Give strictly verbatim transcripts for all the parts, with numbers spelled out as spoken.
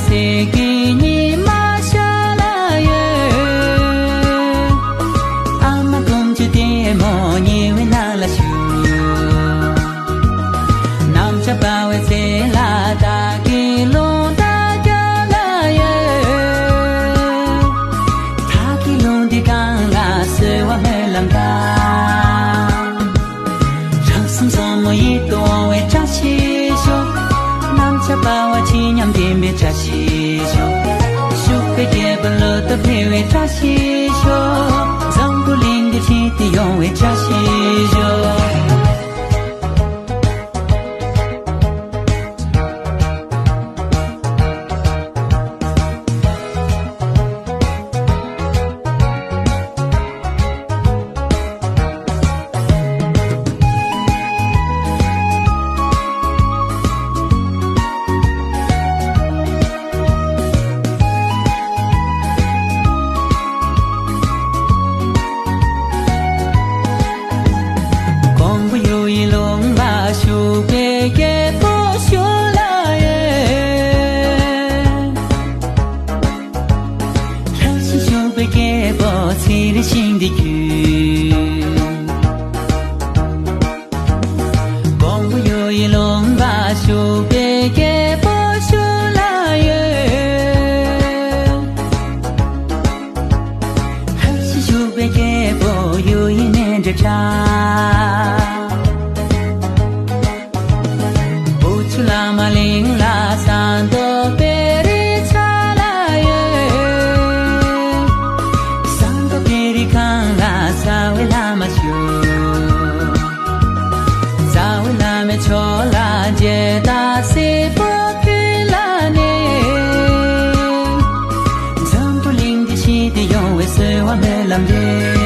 ཚེ་གི་ཉི་མ་ཤར་ལ་ཡོད། ཨ་མ་དུང་ཕྱུར་ལྟད་མོ་ཉེ་བའི་ནང་ལ་བཞུགས། གནམ་ལྕགས་འབར་བའི་ཚེ་ལ་བདག་གི་རླུང་རྟ་རྒྱབ་ལ་ཡོད། བདག་གི་རླུང་རྟའི་སྒང་ལ་གསོལ་བ་སྨོན་ལམ་བཏབ། རང་སེམས་ཟབ་མོ་ཡིད་དུ་འོང་བའི་བཀྲ་ཤིས་ཤོག། གནམ་ལྕགས་འབར་བ་ཇི་སྙམ་བརྟན་པའི་བཀྲ་ཤིས་ཤོག། ཕྱུག་པའི་རྒྱལ་པོ་བློ་སྟོབས་འཕེལ་བའི་བཀྲ་ཤིས་ཤོག། འཛམ་བུ་གླིང་འདིར་ཞི་བདེ་ཡོང་བའི་བཀྲ་ཤིས་ཤོག། ཀོང་པོ་གཡུ་ཡི་ལུང་པ་བཞུགས་པའི་རྒྱལ་པོ་ཞུ་ལ་ཡོད། ལྷ་ཞིང་བཞུགས་པའི་རྒྱལ་པོ་ཚེ་རིང་ཞིང་བདེ་རྒྱུ། ཀོང་པོ་གཡུ་ཡི་ལུང་པ་བཞུགས་པའི་རྒྱལ་པོ་ཞུ་ལ་ཡོད། ལྷ་ཞིང་བཞུགས་པའི་རྒྱལ་པོ་གཡུ་ཡི་མཎྜལ་གྲགས། བུ་ཆུ་བླ་མ་གླིང་ལ་ཟངས་མདོག་དཔལ་རི་ཆགས་ལ་ཡོད། ཟངས་མདོག་དཔལ་རི་སྒང་ལ་རྩ་བའི་བླ་མ་བཞུགས། རྩ་བའི་བླ་མའི་ཕྱོགས་ལ་མཇལ་དར་སེར་པོ་ཕུལ་ལ་ནི། འཛམ་བུ་གླིང་འདི་ཞི་བདེ་ཡོང་བའི་གསོལ་བ་སྨོན་ལམ་འདེབས།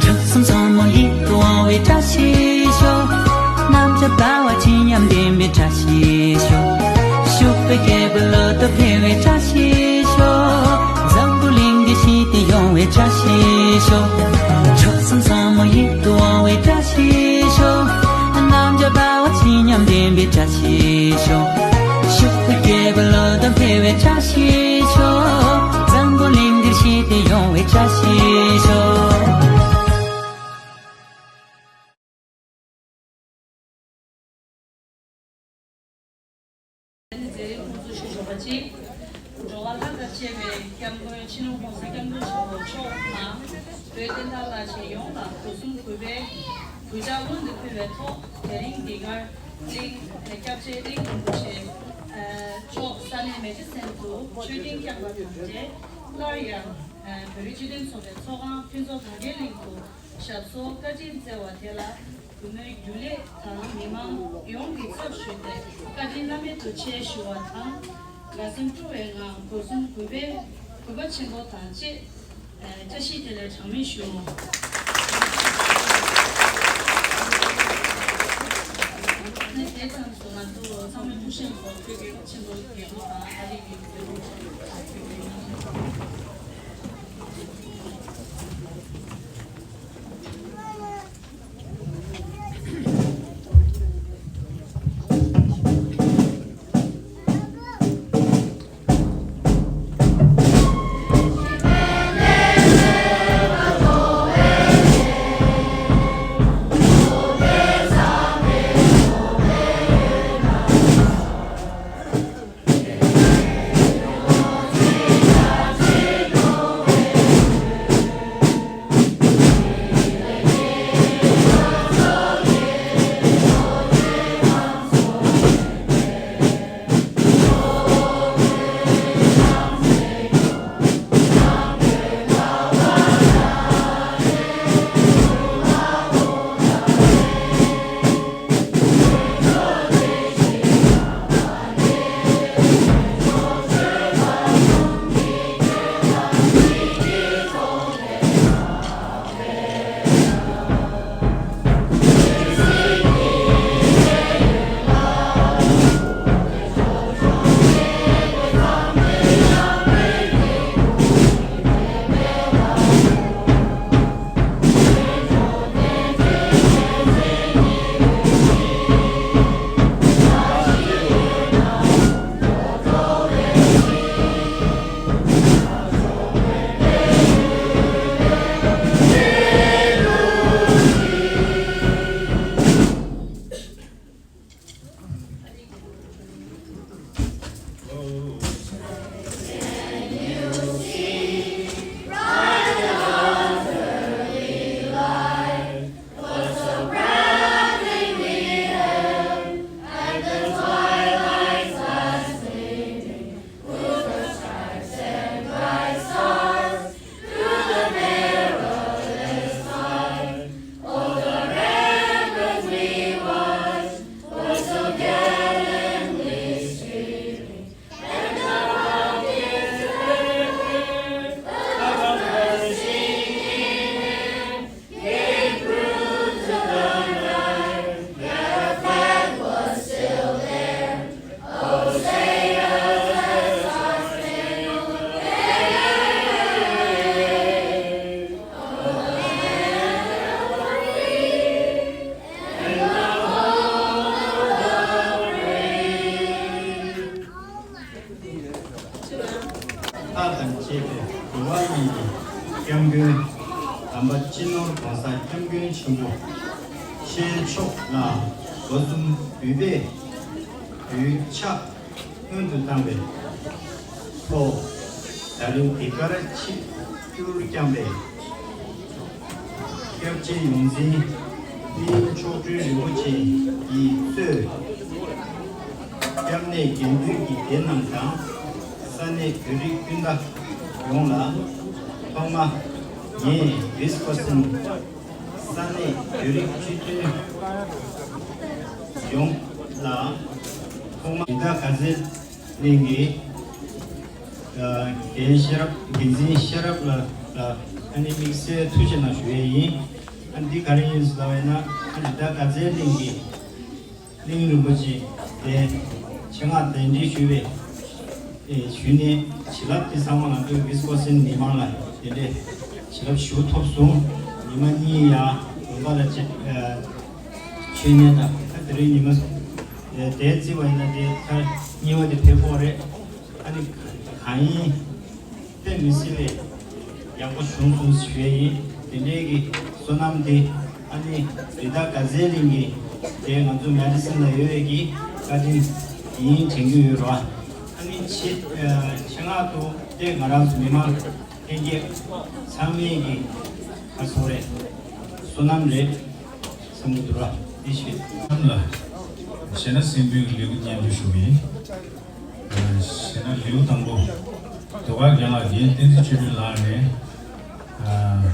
ལྷག་བསམ་ཟབ་མོ་ཡིད་དུ་འོང་བའི་བཀྲ་ཤིས་ཤོག། གནམ་ལྕགས་འབར་བ་ཇི་སྙམ་བརྟན་པའི་བཀྲ་ཤིས་ཤོག། ཕྱུག་པའི་རྒྱལ་པོ་བློ་སྟོབས་འཕེལ་བའི་བཀྲ་ཤིས་ཤོག། འཛམ་བུ་གླིང་འདི་ཞི་བདེ་ཡོང་བའི་བཀྲ་ཤིས་ཤོག། ལྷག་བསམ་ཟབ་མོ་ཡིད་དུ་འོང་བའི་བཀྲ་ཤིས་ཤོག། གནམ་ལྕགས་འབར་བ་ཇི་སྙམ་བརྟན་པའི་བཀྲ་ཤིས་ཤོག། ཕྱུག་པའི་རྒྱལ་པོ་བློ་སྟོབས་འཕེལ་བའི་བཀྲ་ཤིས་ཤོག། འཛམ་བུ་གླིང་འདིར་ཞི་བདེ་ཡོང་བའི་བཀྲ་ཤིས་ཤོག། མཛད་རིམ་ཁོང་ཚོ་ཞུ་ཆོག་པ་གཅིག་འགྲོ་བ་ལྷ་དང་བཅས་པའི་སྐྱབས་མགོན་ཕྱི་ནང་གོང་ས་སྐྱབས་མགོན་ཆེན་པོ་མཆོག་དང་བོད་བསྟན་དར་བླ་ཆེན་ཡོངས་ལ་སྒོ་གསུམ་གུས་པས་གུས་ཕྱག་སྔོན་དུ་ཕུལ་བའི་ཐོག་དེ་རིང་འདི་གར་གླིང་སྐྱབས་རྗེ་གླིང་རིན་པོ་ཆེ་མཆོག་ས་གནས་མེ་ཆུ་ཚན་དུ་མཆོད་རྟེན་བསྐྱངས་པ་དང་འབྲེལ་སླར་ཡང་བོད་རིགས་སྤྱི་མཐུན་ཚོགས་པའི་ཚོགས་ཁང་ཕུན་ཚོགས་གྲགས་རྒྱན་གླིང་དུ་ཞབས་སོར་བཀའ་དྲིན་སྩལ་བ་དེ་ལ་གུས་མོས་རྒྱུན་ལས་དང་མི་མང་ཡོངས་ཀྱི་ཚབ་ཞུས་ཏེ་བཀའ་དྲིན་བླ་མེད་དུ་ཆེ་ཞུ་བ་དང་། དགའ་སེམས་སྤྲོ་བའི་ངང་སྒོ་གསུམ་གུས་པས་གུས་པ་ཆེན་པོ་དང་བཅས་བཀྲ་ཤིས་བདེ་ལེགས་གྲངས་མེད་ཞུ། ནས་དེ་ཙམ་སོང་ན་ཏུ་ཚང་མས་ཐུགས་ཞེན་པོ་ཆེན་པོ་རྒྱལ་མོ་དང་ཨ་རི་གི་རྒྱལ་པོ། ལྷ་དང་བཅས་པའི་འགྲོ་བ་གཉིས་ཀྱི་སྐྱབས་མགོན་དམ་པ་སྤྱི་ནོར་༸གོང་ས་༸སྐྱབས་མགོན་ཆེན་པོ་ཆེ་མཆོག་ལ་སྒོ་གསུམ་གུས་པས་གུས་ཕྱག་སྔོན་དུ་བཏང་བའི་ཐོག་ད་རིང་འདི་གར་ཆིབས་བསྒྱུར་བསྐྱངས་པའི་སྐྱབས་རྗེ་ཡོངས་འཛིན་དབུས་མཆོག་སྤྲུལ་རིན་པོ་ཆེ་ཡིས་གཙོས། སྐྱབས་གནས་དགེ་འདུན་གྱི་སྡེ་རྣམས་དང་ས་གནས་བོད་རིགས་སྤུན་ཟླ་ཡོངས་ལ་ཐོག་མ་ངས་ཝིས་ཀོ་སིན་ས་གནས་བོད་རིགས་སྤྱི་མཐུན་ཡོངས་ལ་ཐོག་མ་རི་དྭགས་དགའ་ཚལ་གླིང་གི་རྒན་ཤེས་རབ་འགན་འཛིན་ཤེས་རབ་ལགས་ལ་ཨ་ནི་དམིགས་བསལ་ཐུགས་རྗེ་གནང་ཞུ་ཡས་ཡིན། ཨ་ནི་འདི་ག་རེ་ཡིན་ཟེར་ལབ་པ་ཡིན་ན་ཨ་ནི་རི་དྭགས་དགའ་ཚལ་གླིང་གི་གླིང་རིན་པོ་ཆེ་དེ་ཆེད་མངགས་གདན་འདྲེན་ཞུས་པའི་ཨེ་ཞུས་ནས་བྱིན་རླབས་དེ་ཚང་མ་ང་ཚོའི་ཝིས་ཀོ་སིན་མི་མང་ལ་དེ་འདྲའི་བྱིན་རླབས་ཞུ་ཐོབ་སོང་། ཉི་མ་གཉིས་ཡང་དགོན་པ་ལ་ཆེད་ཨ་མཆོད་གནས་དང་ད་དེ་རིང་ཉི་མ་ཨེ་དེ་བརྩིས་པ་ཡིན་ན་དེ་ད་གཉིས་པ་དེ་ཕེབས་ཀྱི་ཡོད་རེད། ཨ་ནི་གང་ཡིན་དཔེ་མི་སྲིད་པའི་ཡག་པོ་བྱུང་སོང་ཞུ་ཡས་ཡིན། དེ་འདྲའི་གི་བསོད་ནམས་དེ་ཨ་ནི་རི་དྭགས་དགའ་ཚལ་གླིང་གི་དེ་ང་ཚོ་མེ་ཌི་སིན་ལ་ཡོད་པའི་གི་བཀའ་དྲིན་ཡིན་དྲན་གྱི་ཡོད་རེད་བ། ཨ་ནི་ཆེད་ཆེད་མངགས་ཏུ་དེ་ང་རང་ཚོ་མི་མང་ལྷན་རྒྱས་ཚང་མས་གི་ཁ་སོ་རེད་བསོད་ནམས་རེད་བསམ་གྱི་འདུག་ར། དེ་ཞུ། ལ་གཞས་སྣ་སྲིན་པོའི་ལེའུ་སྙན་སྒྲོན་ཞུ་གི་ཡིན། གཞས་སྣ་ལེའུ་དང་པོ། ཟློས་གར་རྒན་ལགས་རྒན་བསྟན་འཛིན་ཆོས་སྒྲོན་ལགས་ནས་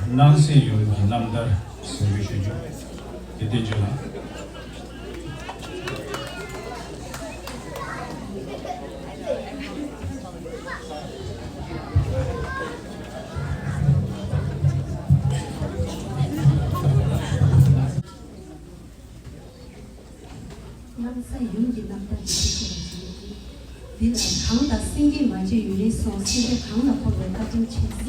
སྣང་གསལ་ཡུམ་གྱི་རྣམ་ཐར་ཟིན་བྲིས་ཞུ་རྒྱུ། དེ་བསྟན་ཆོས་ལགས། སྣང་གསལ་ཡུམ་གྱི་རྣམ་ཐར་འདི་ཚོ་ཞིག་ལ་བྱུང་ཡོད་དེ། འདི་ལ་གངས་དང་སེང་གེ་མ་བརྗེད་ཡུན་རིང་སོང་། སེང་གེ་གངས་ལ་འཁོར་བའི་བཀའ་དྲིན་ཆེ།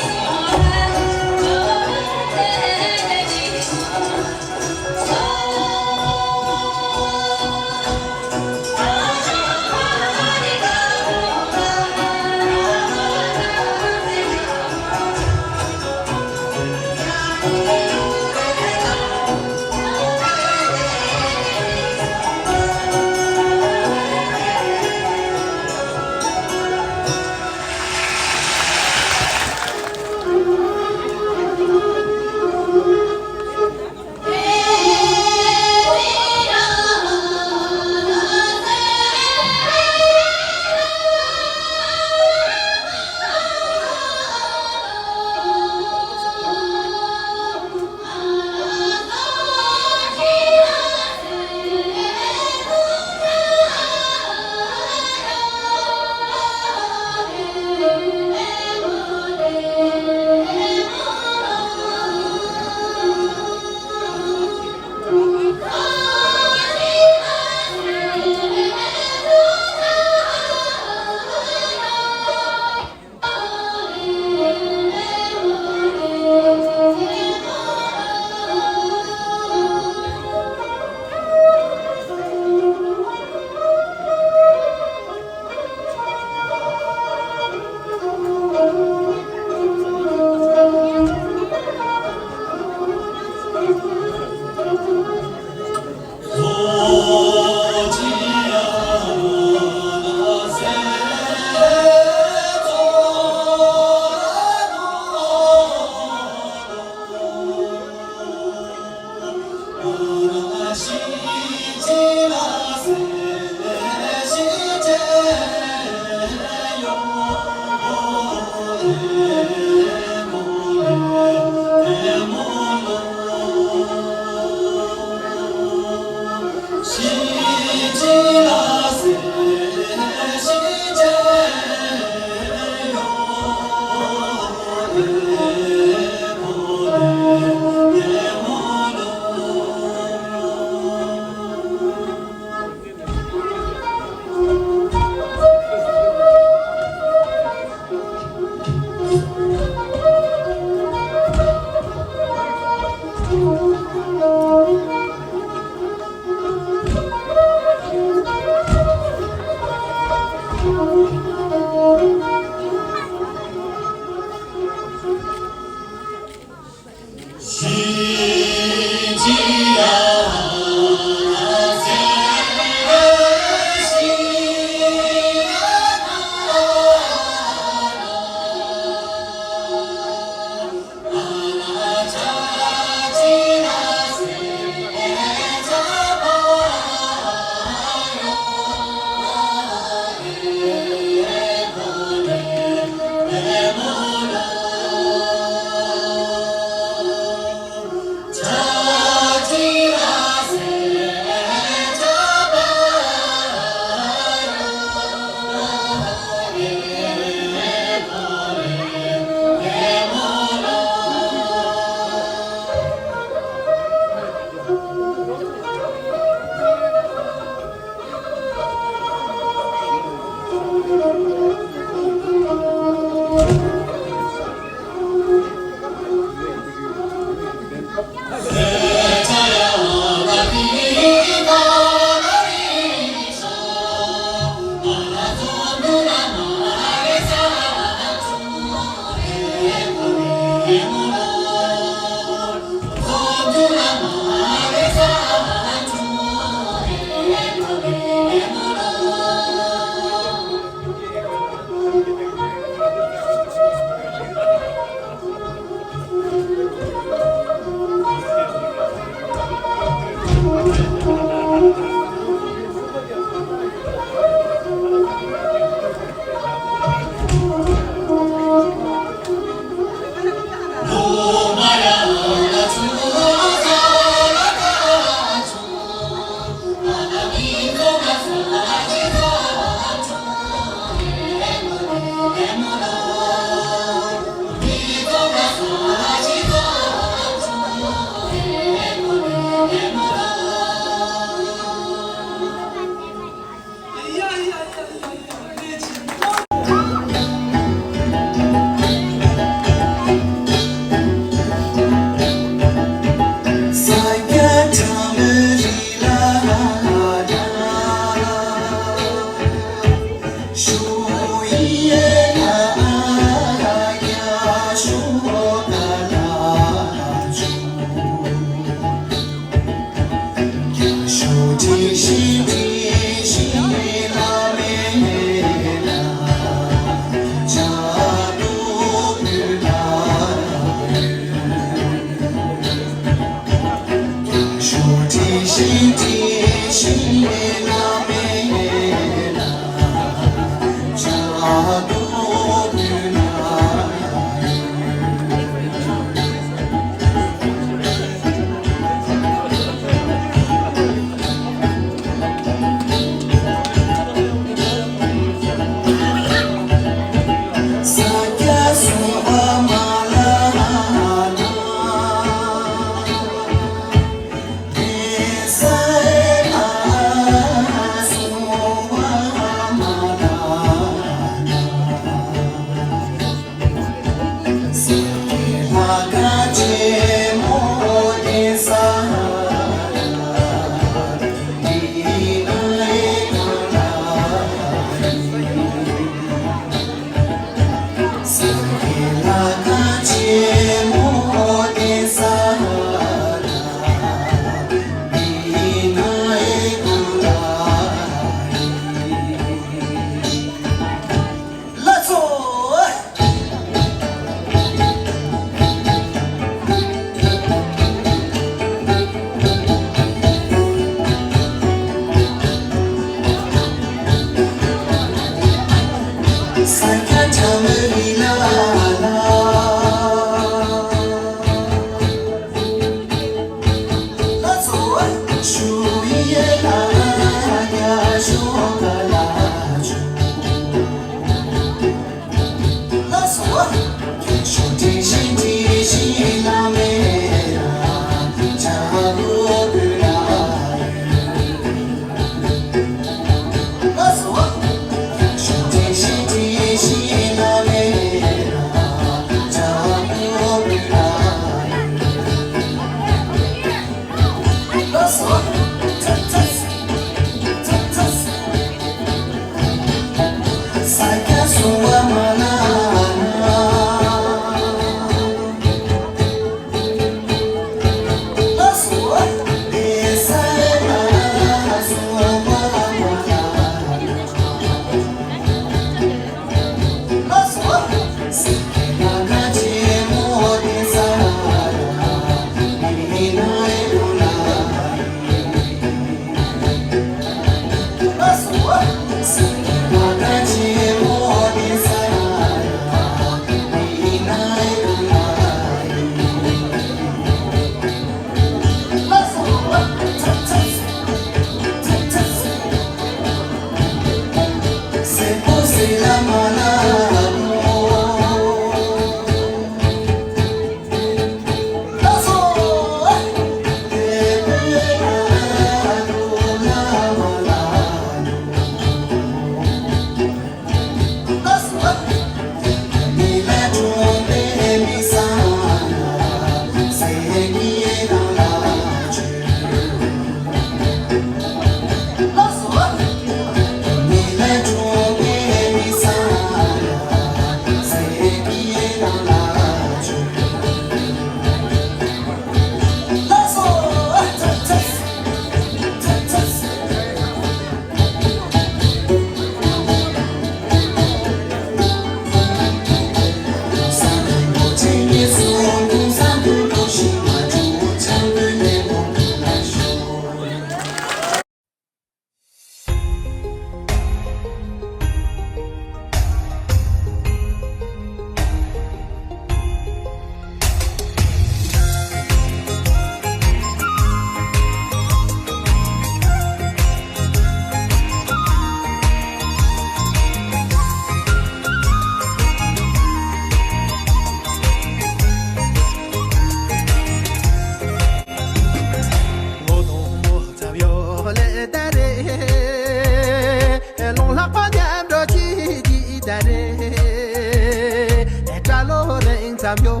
བློ་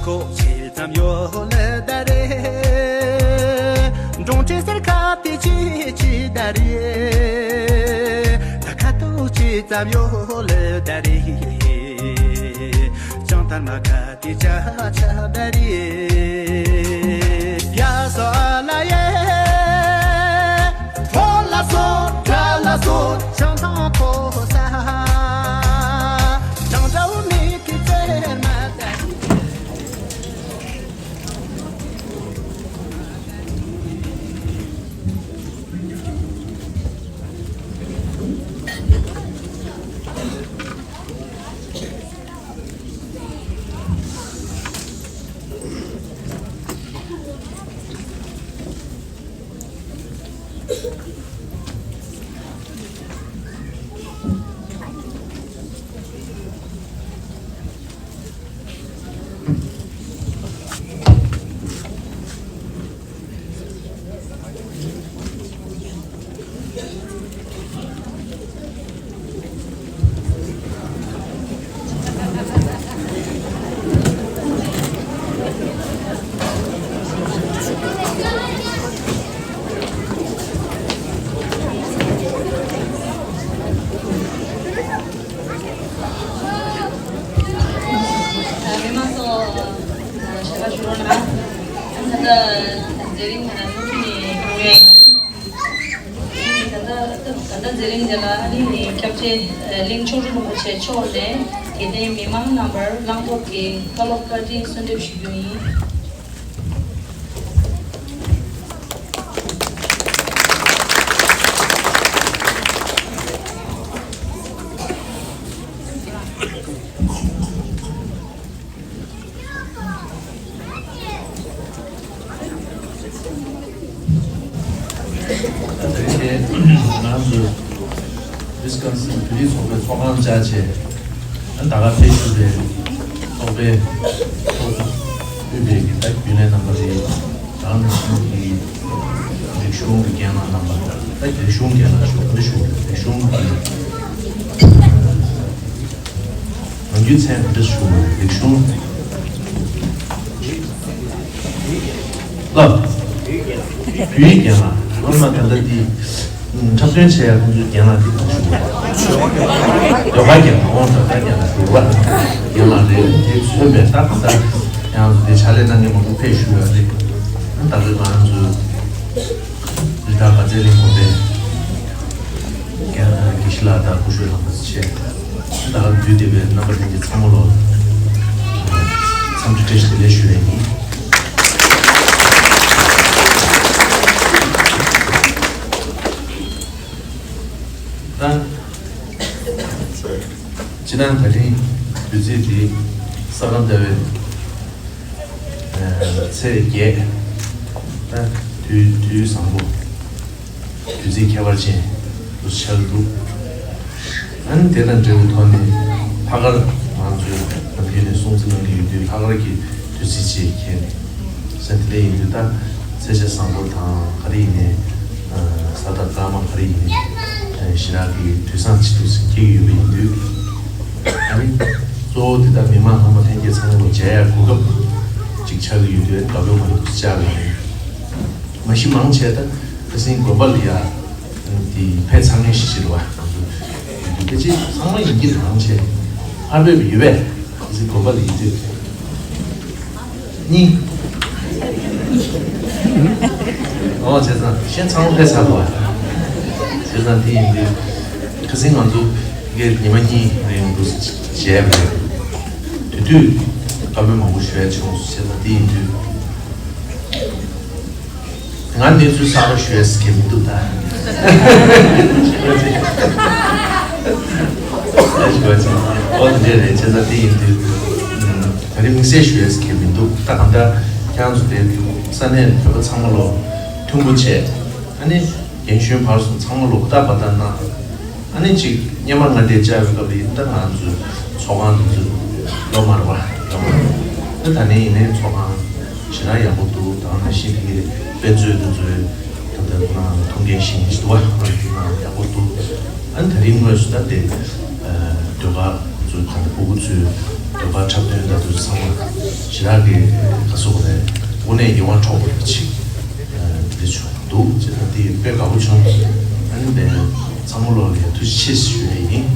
ཁོག་ཆེ་ཙམ་ཡོད་ལེ་ད་རེ། འབྲོང་ཆེན་སེར་ཁ་དེ་ཆེ་ཆེ་ད་རེ། ད་ཁ་ཐུག་ཆེ་ཙམ་ཡོད་ལེ་ད་རེ། ཅང་ཐར་མ་ཁ་དེ་ཆ་ཆ་ད་རེ། ཡ་སོ་ལ་ཡེ། ཐོ་ལ་སོ་དྲ་ལ་སོ་ཅང་ཐང་ཐོ་ས། ཅང་དྲ་བོ་མི་ཁི་ཙེ་མ་ད། མི་མང་ཚོ་ཞལ་པར་ཞུ་རོགས་གནང་། ད་ལྟ་མཛད་རིམ་ནང་སློབ་ཕྲུག་ནས་གོ་བའི། ད་ལྟ་ད་ལྟ་མཛད་རིམ་འདི་ལ་གླིང་ནས་སྐྱབས་རྗེ་གླིང་མཆོག་སྤྲུལ་རིན་པོ་ཆེ་མཆོག་ནས་དད་ལྡན་མི་མང་རྣམ་པར་བླང་དོར་གྱི་བཀའ་སློབ་བཀའ་དྲིན་གསོལ་འདེབས་ཞུ་རྒྱུ་ཡིན། ད་རེས་ང་རང་ཚོ་ཝི་སི་ཀོན་སིན་བོད་རིགས་ཚོགས་པའི་ཚོགས་ཁང་བཅར་བྱས། ད་ག་ཕེབས་བཞུགས་པའི་ཚོགས་པའི་ཚོགས་གཙོ་དབུས་པའི་གི་ད་རྒྱུན་ལས་རྣམ་པ་རེད། ད་ནང་བཞིན་གྱི་རིག་གཞུང་གི་རྒན་ལགས་རྣམ་པ། ད་རིག་གཞུང་རྒན་ལགས་ཞུ་ག་རེ་ཞུ། རིག་གཞུང་གི་ནམ་རྒྱུན་མཚན་ག་འདྲ་ཞུ། རིག་གཞུང་ལ་བོད་ཡིག་རྒན་ལགས། སྔོན་མ་ད་ལྟ་འདི་འཁྲབ་སྟོན་བྱས་ཡ་ཁོང་ཚོའི་རྒན་ལགས་འདི་ག་ཞུ་བ། ཟློས་གར་རྒན་ལགས། ཨོ་ཟློས་གར་རྒན་ལགས་ཞུ་བ། རྒན་ལགས་རེད། དེ་མཚོན་པའི་ད་ད་ཡང་དེ་ཕྱག་ལས་གནང་མཁན་མང་པོ་ཕེབས་བཞུགས་ཡོད་རེད། ད་ལྟ་ང་རང་ཚོའི་རི་དྭགས་དགའ་ཚལ་གླིང་དགོན་པའི་རྒན་དགེ་བཤེས་ལགས་དང་སྐུ་ཞབས་ལྷག་པ་ཚེ་ཆེ། ད་ག་འདུས་སྡེ་བའི་རྣམ་པ་ལྷན་རྒྱས་ཚང་མ་ལོ་འཚམས་འདྲི་བཀྲ་ཤིས་བདེ་ལེགས་ཞུ་ཡས་ཡིན། ད་སྤྱིར་བཏང་ད་རིང་དུས་ཚིགས་འདི་ས་ག་ཟླ་བའི་ཚེས་བརྒྱད། ད་དུས་དུས་བཟང་པོ། དུས་ཚིགས་ཁྱད་པར་ཅན་དུ་ཆགས་འདུག་ཨ་ནི་དེ་དང་འབྲེལ་བའི་ཐོག་ནས་ལྷག་དཀར་ང་ཚོའི་ནམ་རྒྱུན་ནས་སྲུང་བརྩི་གནང་གི་ཡོད་དུས་ལྷག་དཀར་གྱི་དུས་ཚིགས་ཅིག་ཁེལ་ནས་ཟེར། དེ་འདྲ་ཡིན་དུས་ད་ཚེས་ཆ་བཟང་པོ་དང་ག་རེ་ཡིན་ནའི་གཟའ་ཟླ་སྐར་མ་ག་རེ་ཡིན་ནའི་ཞེ་དྲག་གི་དུས་བཟང་ཅིག་ཏུ་སྐྱེལ་གྱི་ཡོད་པ་ཡིན་དུས། ཨ་ནི་གཙོ་བོ་འདི་ད་མི་མང་ཚང་མ་ལྷན་རྒྱས་ཚང་མ་ལ་མཇལ་ཡ་གོ་སྐབས་ཅིག་ཆགས་ཀྱི་ཡོད་དུས་དགའ་པོའི་ངང་དུ་བཅར་བ་ཡིན། མ་གཞི་མང་ཆེ་ད་ཁ་སང་དགོན་པ་ལ་ཡ་འདི་ཕེབས་ཚར་མཁན་ཞིག་ཕྱིར་བ་ང་ཚོ་ཡོད་དུས། ཕལ་ཆེར་ཚང་མ་ཡིན་གྱི་རེད། མང་ཆེ་ཨ་ཕེབས་ཡོད་པས། ཁ་སང་དགོན་པ་ལ་ཡིན་དུས་གཉིས། ཨོ་བྱས་ཙང་གཞན་ཚང་མ་ཕེབས་ཚར་འདུག་བ། བྱས་ཙང་དེ་ཡིན་དུས་ཁ་སང་ང་ཚོ་འགའ་ཉི་མ་གཉིས་རིང་འདུག་བྱས་པ་རེད། དེ་དུས་ བཀའ་མོལ་མང་པོ་ཞུ་ཡ་ཅིག་ཡོང་སོང་། བྱས་ཙང་དེ་ཡིན་དུས། ང་གནས་ཚུལ་གསར་པ་ཞུ་ཡ་ཟེར་གྱི་མི་འདུག་ད། ཨོ་དེ་འདྲས་རེད། བྱས་ཙང་དེ་ཡིན་དུས། ད་རིང་དམིགས་བསལ་ཞུ་ཡ་ཟེར་གྱི་མི་འདུག། ད་གང་ལྟར་ཁྱེད་རང་ཚོ་དེ་ས་གནས་བོད་པ་ཚང་མ་ལོ་མཐུན་པོ་བྱས། ཨ་ནི་རྒན་གཞོན་བར་གསུམ་ཚང་མ་ལོ་ཧུར་ཐག་འབད་ཐག་གནང་། ཨ་ནི་ཅིག་སྔོན་མ་ང་འདིར་བཅར་བའི་སྐབས་ལ་ཡིན་ད་ང་ཚོའི་ཚོགས་ཁང་དེ་ཚོ་ཡོད་མ་རེད་པ། ཡོད་མ་རེད། ད་ད་ནི་ཡིན་ནའི་ཚོགས་ཁང་ཞེ་དྲག་ཡག་པོ་འདུག། ད་ནང་བཞིན་དེ་གའི་དཔེ་མཛོད་དེ་ཚོའི་ད་ལྟ་ཁོ་རང་ཐུགས་འགན་བཞེས་མཁན་ཞིག་འདུག་པ། ཁོ་རང་དེ་ནང་ཡག་པོ་འདུག། ཨ་ནི་ད་རིང་དངོས་སུ་ད་དེ་ཟློས་གར་ཚོའི་ད་ལྟ་སྤུ་གུ་ཚོའི་ཟློས་གར་འཁྲབ་སྟོན་ད་དུ་ཚང་མ་ཞེ་དྲག་གི་ག་ཚོད་རེད། དངོས་གནས་ཡིད་དབང་འཕྲོག་པ་རེད་ཅིག། འདི་བྱུང་འདུག་ཅེས་ད་འདི་དཔེ་དགའ་པོ་བྱུང་། ཨ་ནི་དེ་ཚང་མ་ལོག་ལ་ཐུགས་རྗེ་ཆེ་ཞུ་ཡས་ཡིན།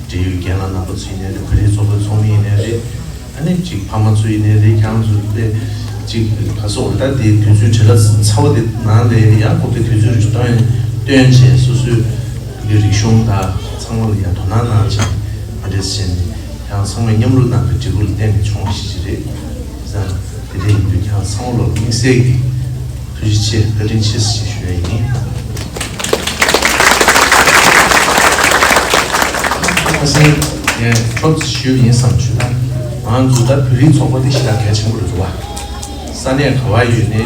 འབྲེལ་ཡོད་རྒན་ལགས་རྣམ་པ་ཚོ་ཡིན་ནའི་རེད། བོད་རིགས་ཚོགས་པའི་ཚོགས་མི་ཡིན་ནའི་རེད། ཨ་ནི་གཅིག་ཕ་མ་ཚོ་ཡིན་ནའི་རེད། ཁྱེད་རང་ཚོ་དཔེ་གཅིག་ག་སོགས་རེད། ད་དེ་དུས་ཚོད་བྲེལ་བ་ཚ་བ་དེ་ནང་ལ་ཡང་ཁོ་པའི་དུས་ཚོད་རིགས་སྟོན་སྟོན་བྱས་སོ་སོའི་གི་རིག་གཞུང་དང་ཚང་མ་ལ་ཡང་དོ་སྣང་གནང་བྱས་མ་འདྲེས་བྱས་ནས་ཁྱེད་རང་ཚང་མས་མཉམ་རུབ་གནང་བའི་འབྲས་བུ་ལ་བརྟེན་ནས་བྱུང་བ་ཞིག་ཅིག་རེད། བྱས་ཙང་། དེ་འདྲ་ཡིན་དུས་ཁྱེད་རང་ཚང་མ་ལ་དམིགས་བསལ་གྱི་ཐུགས་རྗེ་ཆེ་བཀའ་དྲིན་ཆེ་ཞེས་ཞུ་ཡ་ཡིན། ཁ་སང་ངས་ཁྱོད་ཚོ་ཞུས་པ་ཡིན་བསམ་ཞུ་ན། ང་ཚོ་ད་བོད་རིགས་ཚོགས་པ་དེ་ཞེ་དྲག་གལ་ཆེན་པོ་རེད་འདུག་བ། ས་གནས་ག་བ་ཡོད་ནའི་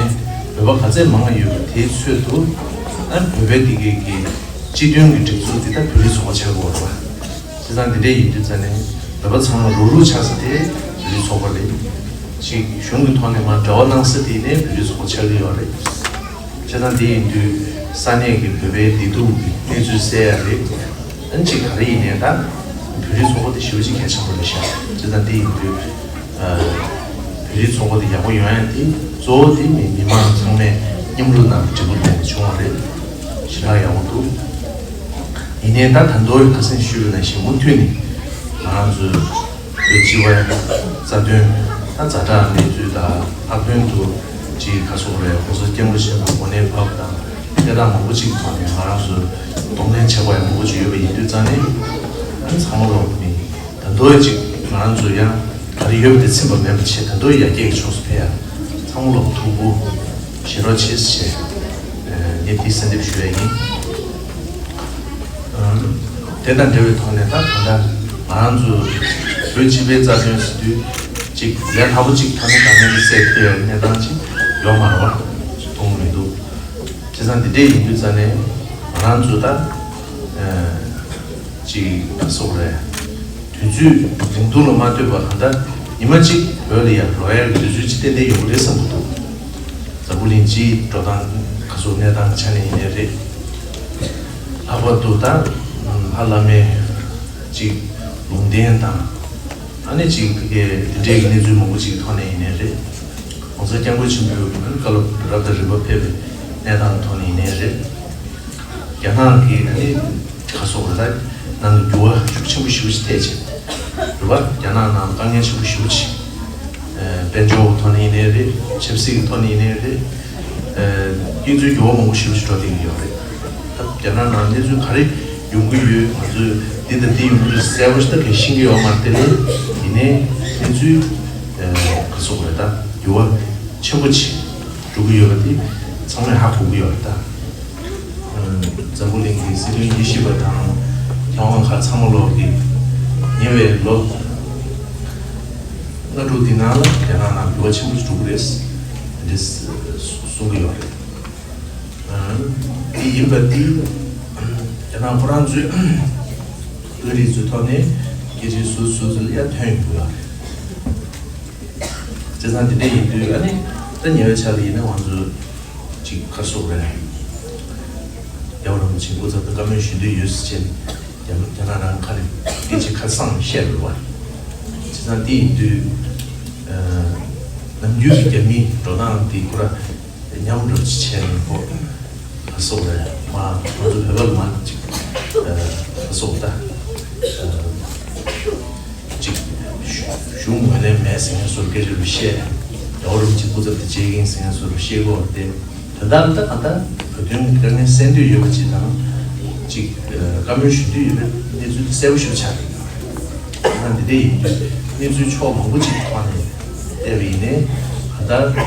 བོད་པ་ག་ཚད་མང་ཡོད་པ་དེའི་ཚོད་དུ་ཨ་བོད་པའི་དེ་གའི་གི་སྤྱི་མཐུན་གྱི་སྒྲིག་འཛུགས་དེ་ད་བོད་རིགས་ཚོགས་པ་ཆགས་དགོས་རེད་བ། བྱས་ཙང་འདི་འདྲ་ཡིན་དུས་ཙ་ནས་བོད་པ་ཚང་མ་རུག་རུག་ཆགས་ས་དེ་བོད་རིགས་ཚོགས་པ་རེད། ཅིག་གཞུང་གི་ཐོག་ནས་མར་འབྲེལ་བ་གནང་ས་དེ་ནས་བོད་རིགས་ཚོགས་པ་ཆགས་ཀྱི་ཡོད་རེད། བྱས་ཙང་འདི་ཡིན་དུས་ས་གནས་ཀྱི་བོད་པའི་བདེ་སྡུག་གི་གནས་ཚུལ་གསལ་ཡ་རེད། ཨ་ནི་ཅིག་ག་རེ་ཡིན་ནའི་ད་བོད་རིགས་ཚོགས་པ་དེ་ཞེ་པོ་ཅིག་གལ་ཆེན་པོ་རེད་ཤག། བྱས་ཙང་འདི་ཡིན་དུས་བོད་རིགས་ཚོགས་པ་དེ་ཡག་པོ་ཡོང་ཡ་དེ་གཙོ་བོ་དེ་མི་མི་མང་ཚང་མས་མཉམ་རུབ་གནང་བའི་འབྲས་བུ་ལྡན་པ་བྱུང་བ་རེད། ཞེ་དྲག་ཡག་པོ་འདུག། ཡིན་ནའི་ད་ད་དུང་ཁ་སང་ཞུས་པ་ནང་བཞིན་མུ་མཐུད་ནས་ང་རང་ཚོའི་བོད་སྤྱི་པའི་རྩ་དོན་ད་ཛ་དྲག་གནས་ཚུལ་དང་ལྷག་དོན་དུ་ཅིག་ག་སོགས་རེད། ༸གོང་ས་སྐྱབས་མགོན་ཆེན་པོའི་གོ་གནས་བབས་དང་གནས་སྟངས་མང་པོ་ཅིག་ཐོག་ནས་ང་རང་ཚོ་གདོང་ལེན་བྱེད་དགོས་ཡ་མང་པོ་ཅིག་ཡོད་པ་ཡིན་དུས་ཙང་ནས་ཨ་ནི་ཚང་མ་ལོག་ནས་ད་དུང་ཅིག་ང་རང་ཚོ་ཡང་ག་རེ་ཡོད་པ་དེ་ཕྱིན་པ་མེད་པ་བྱས་ད་དུང་ཡར་རྒྱས་ཀྱི་ཕྱོགས་སུ་ཕེབས་ཡ་ཚང་མ་ལོག་ཐུགས་ཁུར་བཞེས་རོགས་བྱེད་ཞེས་ངས་འདི་གསལ་འདེབས་ཞུ་ཡ་ཡིན། དེ་དང་འབྲེལ་བའི་ཐོག་ནས་ད་གང་ལྟར་ང་རང་ཚོ་བོད་སྤྱི་པའི་རྩ་དོན་ཟེར་དུས་གཅིག་ལས་སླ་པོ་གཅིག་ཐ་ན་དང་ནས་སེལ་ཐུབ་ཡ་གནས་སྟངས་ཅིག་ཡོད་མ་རེད་པ། མཐོང་མི་འདུག། བྱས་ཙང་འདི་འདྲས་ཡིན་དུས་ཙ་ནས་ང་རང་ཚོ་ད་གཅིག་ག་སོགས་རེད། དུས་ཚོད་རིང་ཐུང་ལ་མ་ལྟོས་པར་གང་ལྟར་ཉི་མ་གཅིག་བོད་ལ་ཡར་ལོག་ཡ་གི་དུས་ཚོད་ཅིག་ཏན་ཏན་ཡོང་གི་རེད་བསམ་གྱི་འདུག། འཛམ་བུ་གླིང་སྤྱིའི་འགྲོ་སྟངས་ག་སོགས་གནས་སྟངས་ཆ་ནས་ཡིན་ནའི་རེད། ལྷག་པར་དུ་ད་ཧ་ལམ་ཅིག་ལུང་བསྟན་དང་ཨ་ནི་ཅིག་དེ་གའི་དེ་འདྲའི་གནས་ཚུལ་མང་པོ་ཅིག་ཐོག་ནས་ཡིན་ནའི་རེད། ༸གོང་ས་༸སྐྱབས་མགོན་ཆེན་པོའི་བཀའ་སློབ་རབ་དང་རིམ་པ་ཕེབས་པའི་གནས་སྟངས་ཐོག་ནས་ཡིན་ནའི་རེད། རྒྱ་ནག་གི་ཨ་ནི་ག་སོགས་རེད་ད་ནང་གི་འགྱུར་བ་ཤུགས་ཆེན་པོ་ཞེ་པོ་ཅིག་ཐེབས་ཆེ་རེད་བ། རྒྱ་ནག་ནང་དཀའ་ངལ་ཆེན་པོ་ཞེ་པོ་ཅིག། དཔལ་འབྱོར་གྱི་ཐོག་ནས་ཡིན་ནའི་རེད། ཆབ་སྲིད་ཀྱི་ཐོག་ནས་ཡིན་ནའི་རེད། དམིགས་འཛུལ་འགྱུར་བ་མང་པོ་ཞེ་པོ་ཅིག་འགྲོ་བསྡད་ཀྱི་ཡོད་རེད། ད་རྒྱ་ནག་ནང་གནས་ཚུལ་ག་རེ་ཡོང་གི་ཡོད་ང་ཚོས་འདི་དང་འདི་ཡོང་གི་རེད་གསལ་པོ་ཞིག་ད་གས་ཤེས་ཀྱི་ཡོད་མ་རེད་དེ་ལས་ཡིན་ནའི་གནས་ཚུལ་ག་སོགས་རེད་ད་འགྱུར་བ་ཆེན་པོ་ཅིག་འགྲོ་གི་ཡོད་པ་དེ་ཚང་མས་ཧ་གོ་གི་ཡོད་རེད་ད། འཛམ་བུ་གླིང་གི་སྲིད་དོན་དབྱེ་ཞིབ་པ་དང་མཁས་དབང་ཁག་ཚང་མ་ལོག་གིས་ཉེ་བའི་ལོ་ལྔ་དྲུག་འདི་ནང་ལ་རྒྱ་ནག་ནང་འགྱུར་བ་ཆེན་པོ་ཞིག་འགྲོ་གི་རེད་འདི་གསུང་གི་ཡོད་རེད། འདི་ཡིན་པ་འདི་རྒྱ་ནག་ཁོ་རང་ཚོས་དཔོན་རིགས་ཚོའི་ཐོག་ནས་སྐད་ཆ་ཟུར་ཟུར་ཚོ་ལ་ཡར་ཐོན་ཡོང་གི་ཡོད་རེད། བྱས་ཙང་འདི་འདྲ་ཡིན་དུས་ཨ་ནི་ད་ཉེ་བའི་ཆར་ལ་ཡིན་ན་ང་ཚོ་ཅིག་ཁ་སོགས་རེད། རྒྱལ་བ་རིན་པོ་ཆེའི་སྐུ་ཚབ་ཏུ་བཀའ་མོལ་ཞུ་འདོད་ཡོད་ཟེར་བྱས་རྒྱ་རྒྱ་ནག་རང་ཁ་ནས་སྐད་ཆ་ཁ་སང་བཤད་ཡོད་པ། བྱས་ཙང་འདི་ཡིན་དུས་ནམ་རྒྱུན་གྱི་རྒྱ་མིའི་འགྲོ་སྟངས་འདི་ཁོ་ར་ཉམས་འགྲོ་ཅིག་བྱས་ནས་ཁོ། ལ་སོགས་རེད། མ་ང་ཚོ་བོད་པ་ལ་མ་ཅིག་ལ་སོགས་ད་ཅིག་གཞུང་ངོས་ལེན་མེད་ཟེར་མཁན་ཚོར་སྐད་ཆ་རུ་བཤད། རྒྱལ་བ་རིན་པོ་ཆེ་སྐུ་ཚབ་དེ་བྱེད་ཀྱིན་ཟེར་མཁན་ཚོར་བཤད་དགོས་པ་དེ་དོན་དག་ལ་ད་ག་ད་བོད་དོན་དཀའ་ངལ་སེལ་འདོད་ཡོད་པ་ཅིག་དང་ཅིག་བཀའ་མོལ་ཞུ་འདོད་ཡོད་པའི་གནས་ཚུལ་དེ་གསལ་པོ་ཞིག་ཆགས་ཡོད། ད་འདི་འདྲ་ཡིན་དུས་ གནས་ཚུལ་ཕྱོགས་མང་པོ་ཅིག་ཐོག་ནས་བལྟས་པ་ཡིན་ནའི། གང་ལྟར་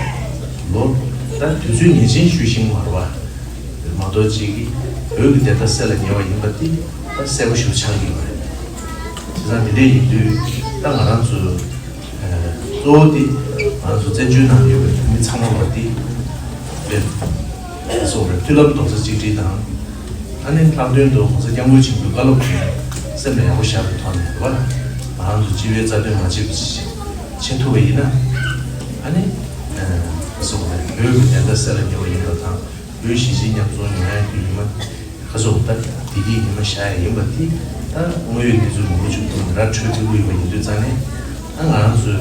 ལོ་ད་དུས་ཚོད་ངེས་ཅན་ཞུ་ཤིང་མ་རེད་པ། མ་གཏོགས་ཅིག་གིས་བོད་ཀྱི་བདེན་མཐའ་གསལ་ལ་ཉེ་བ་ཡིན་པ་འདི་ད་གསལ་པོ་ཞིག་ཆགས་ཀྱི་ཡོད་རེད། བྱས་ཙང་འདི་འདྲ་ཡིན་དུས་ད་ང་རང་ཚོ་གཙོ་བོ་འདི་ང་ཚོ་བཙན་བྱོལ་ནང་ཡོད་པའི་བོད་མི་ཚང་མ་ལ་འདི་རེད། སོགས་རེད། མཐུན་ལམ་རྡོག་རྩ་གཅིག་སྒྲིལ་དང་། ཨ་ནི་ལྷག་དོན་དུ་༸གོང་ས་༸སྐྱབས་མགོན་ཆེན་པོའི་བཀའ་སློབ་ཀྱི་སེམས་ལ་ཡག་པོ་བཞག་པའི་ཐོག་ནས་རེད་པ། ང་རང་ཚོ་སྤྱི་པའི་རྩ་དོན་མ་བརྗེད་པ་བྱེད་ཐུབ་པ་ཡིན་ན། ཨ་ནི་སོགས་རེད། བོད་ཀྱི་བདེན་མཐའ་གསལ་ལ་ཉེ་བ་ཡིན་པ་དང་། བོད་གཞིས་བྱེས་མཉམ་འཛོམས་ཡོང་ཡ་གི་ཉི་མ་ཁ་སོགས་ད་བདེ་སྐྱིད་ཉི་མ་ཤར་ཡ་ཡིན་པ་འདི་ད་དངོས་ཡོད་གནས་ཚུལ་མང་པོ་ཅིག་ཐོག་ནས་ར་འཕྲོད་ཐུབ་ཀྱི་ཡོད་པ་ཡིན་དུས་ཙང་ནས། ད་ང་རང་ཚོའི་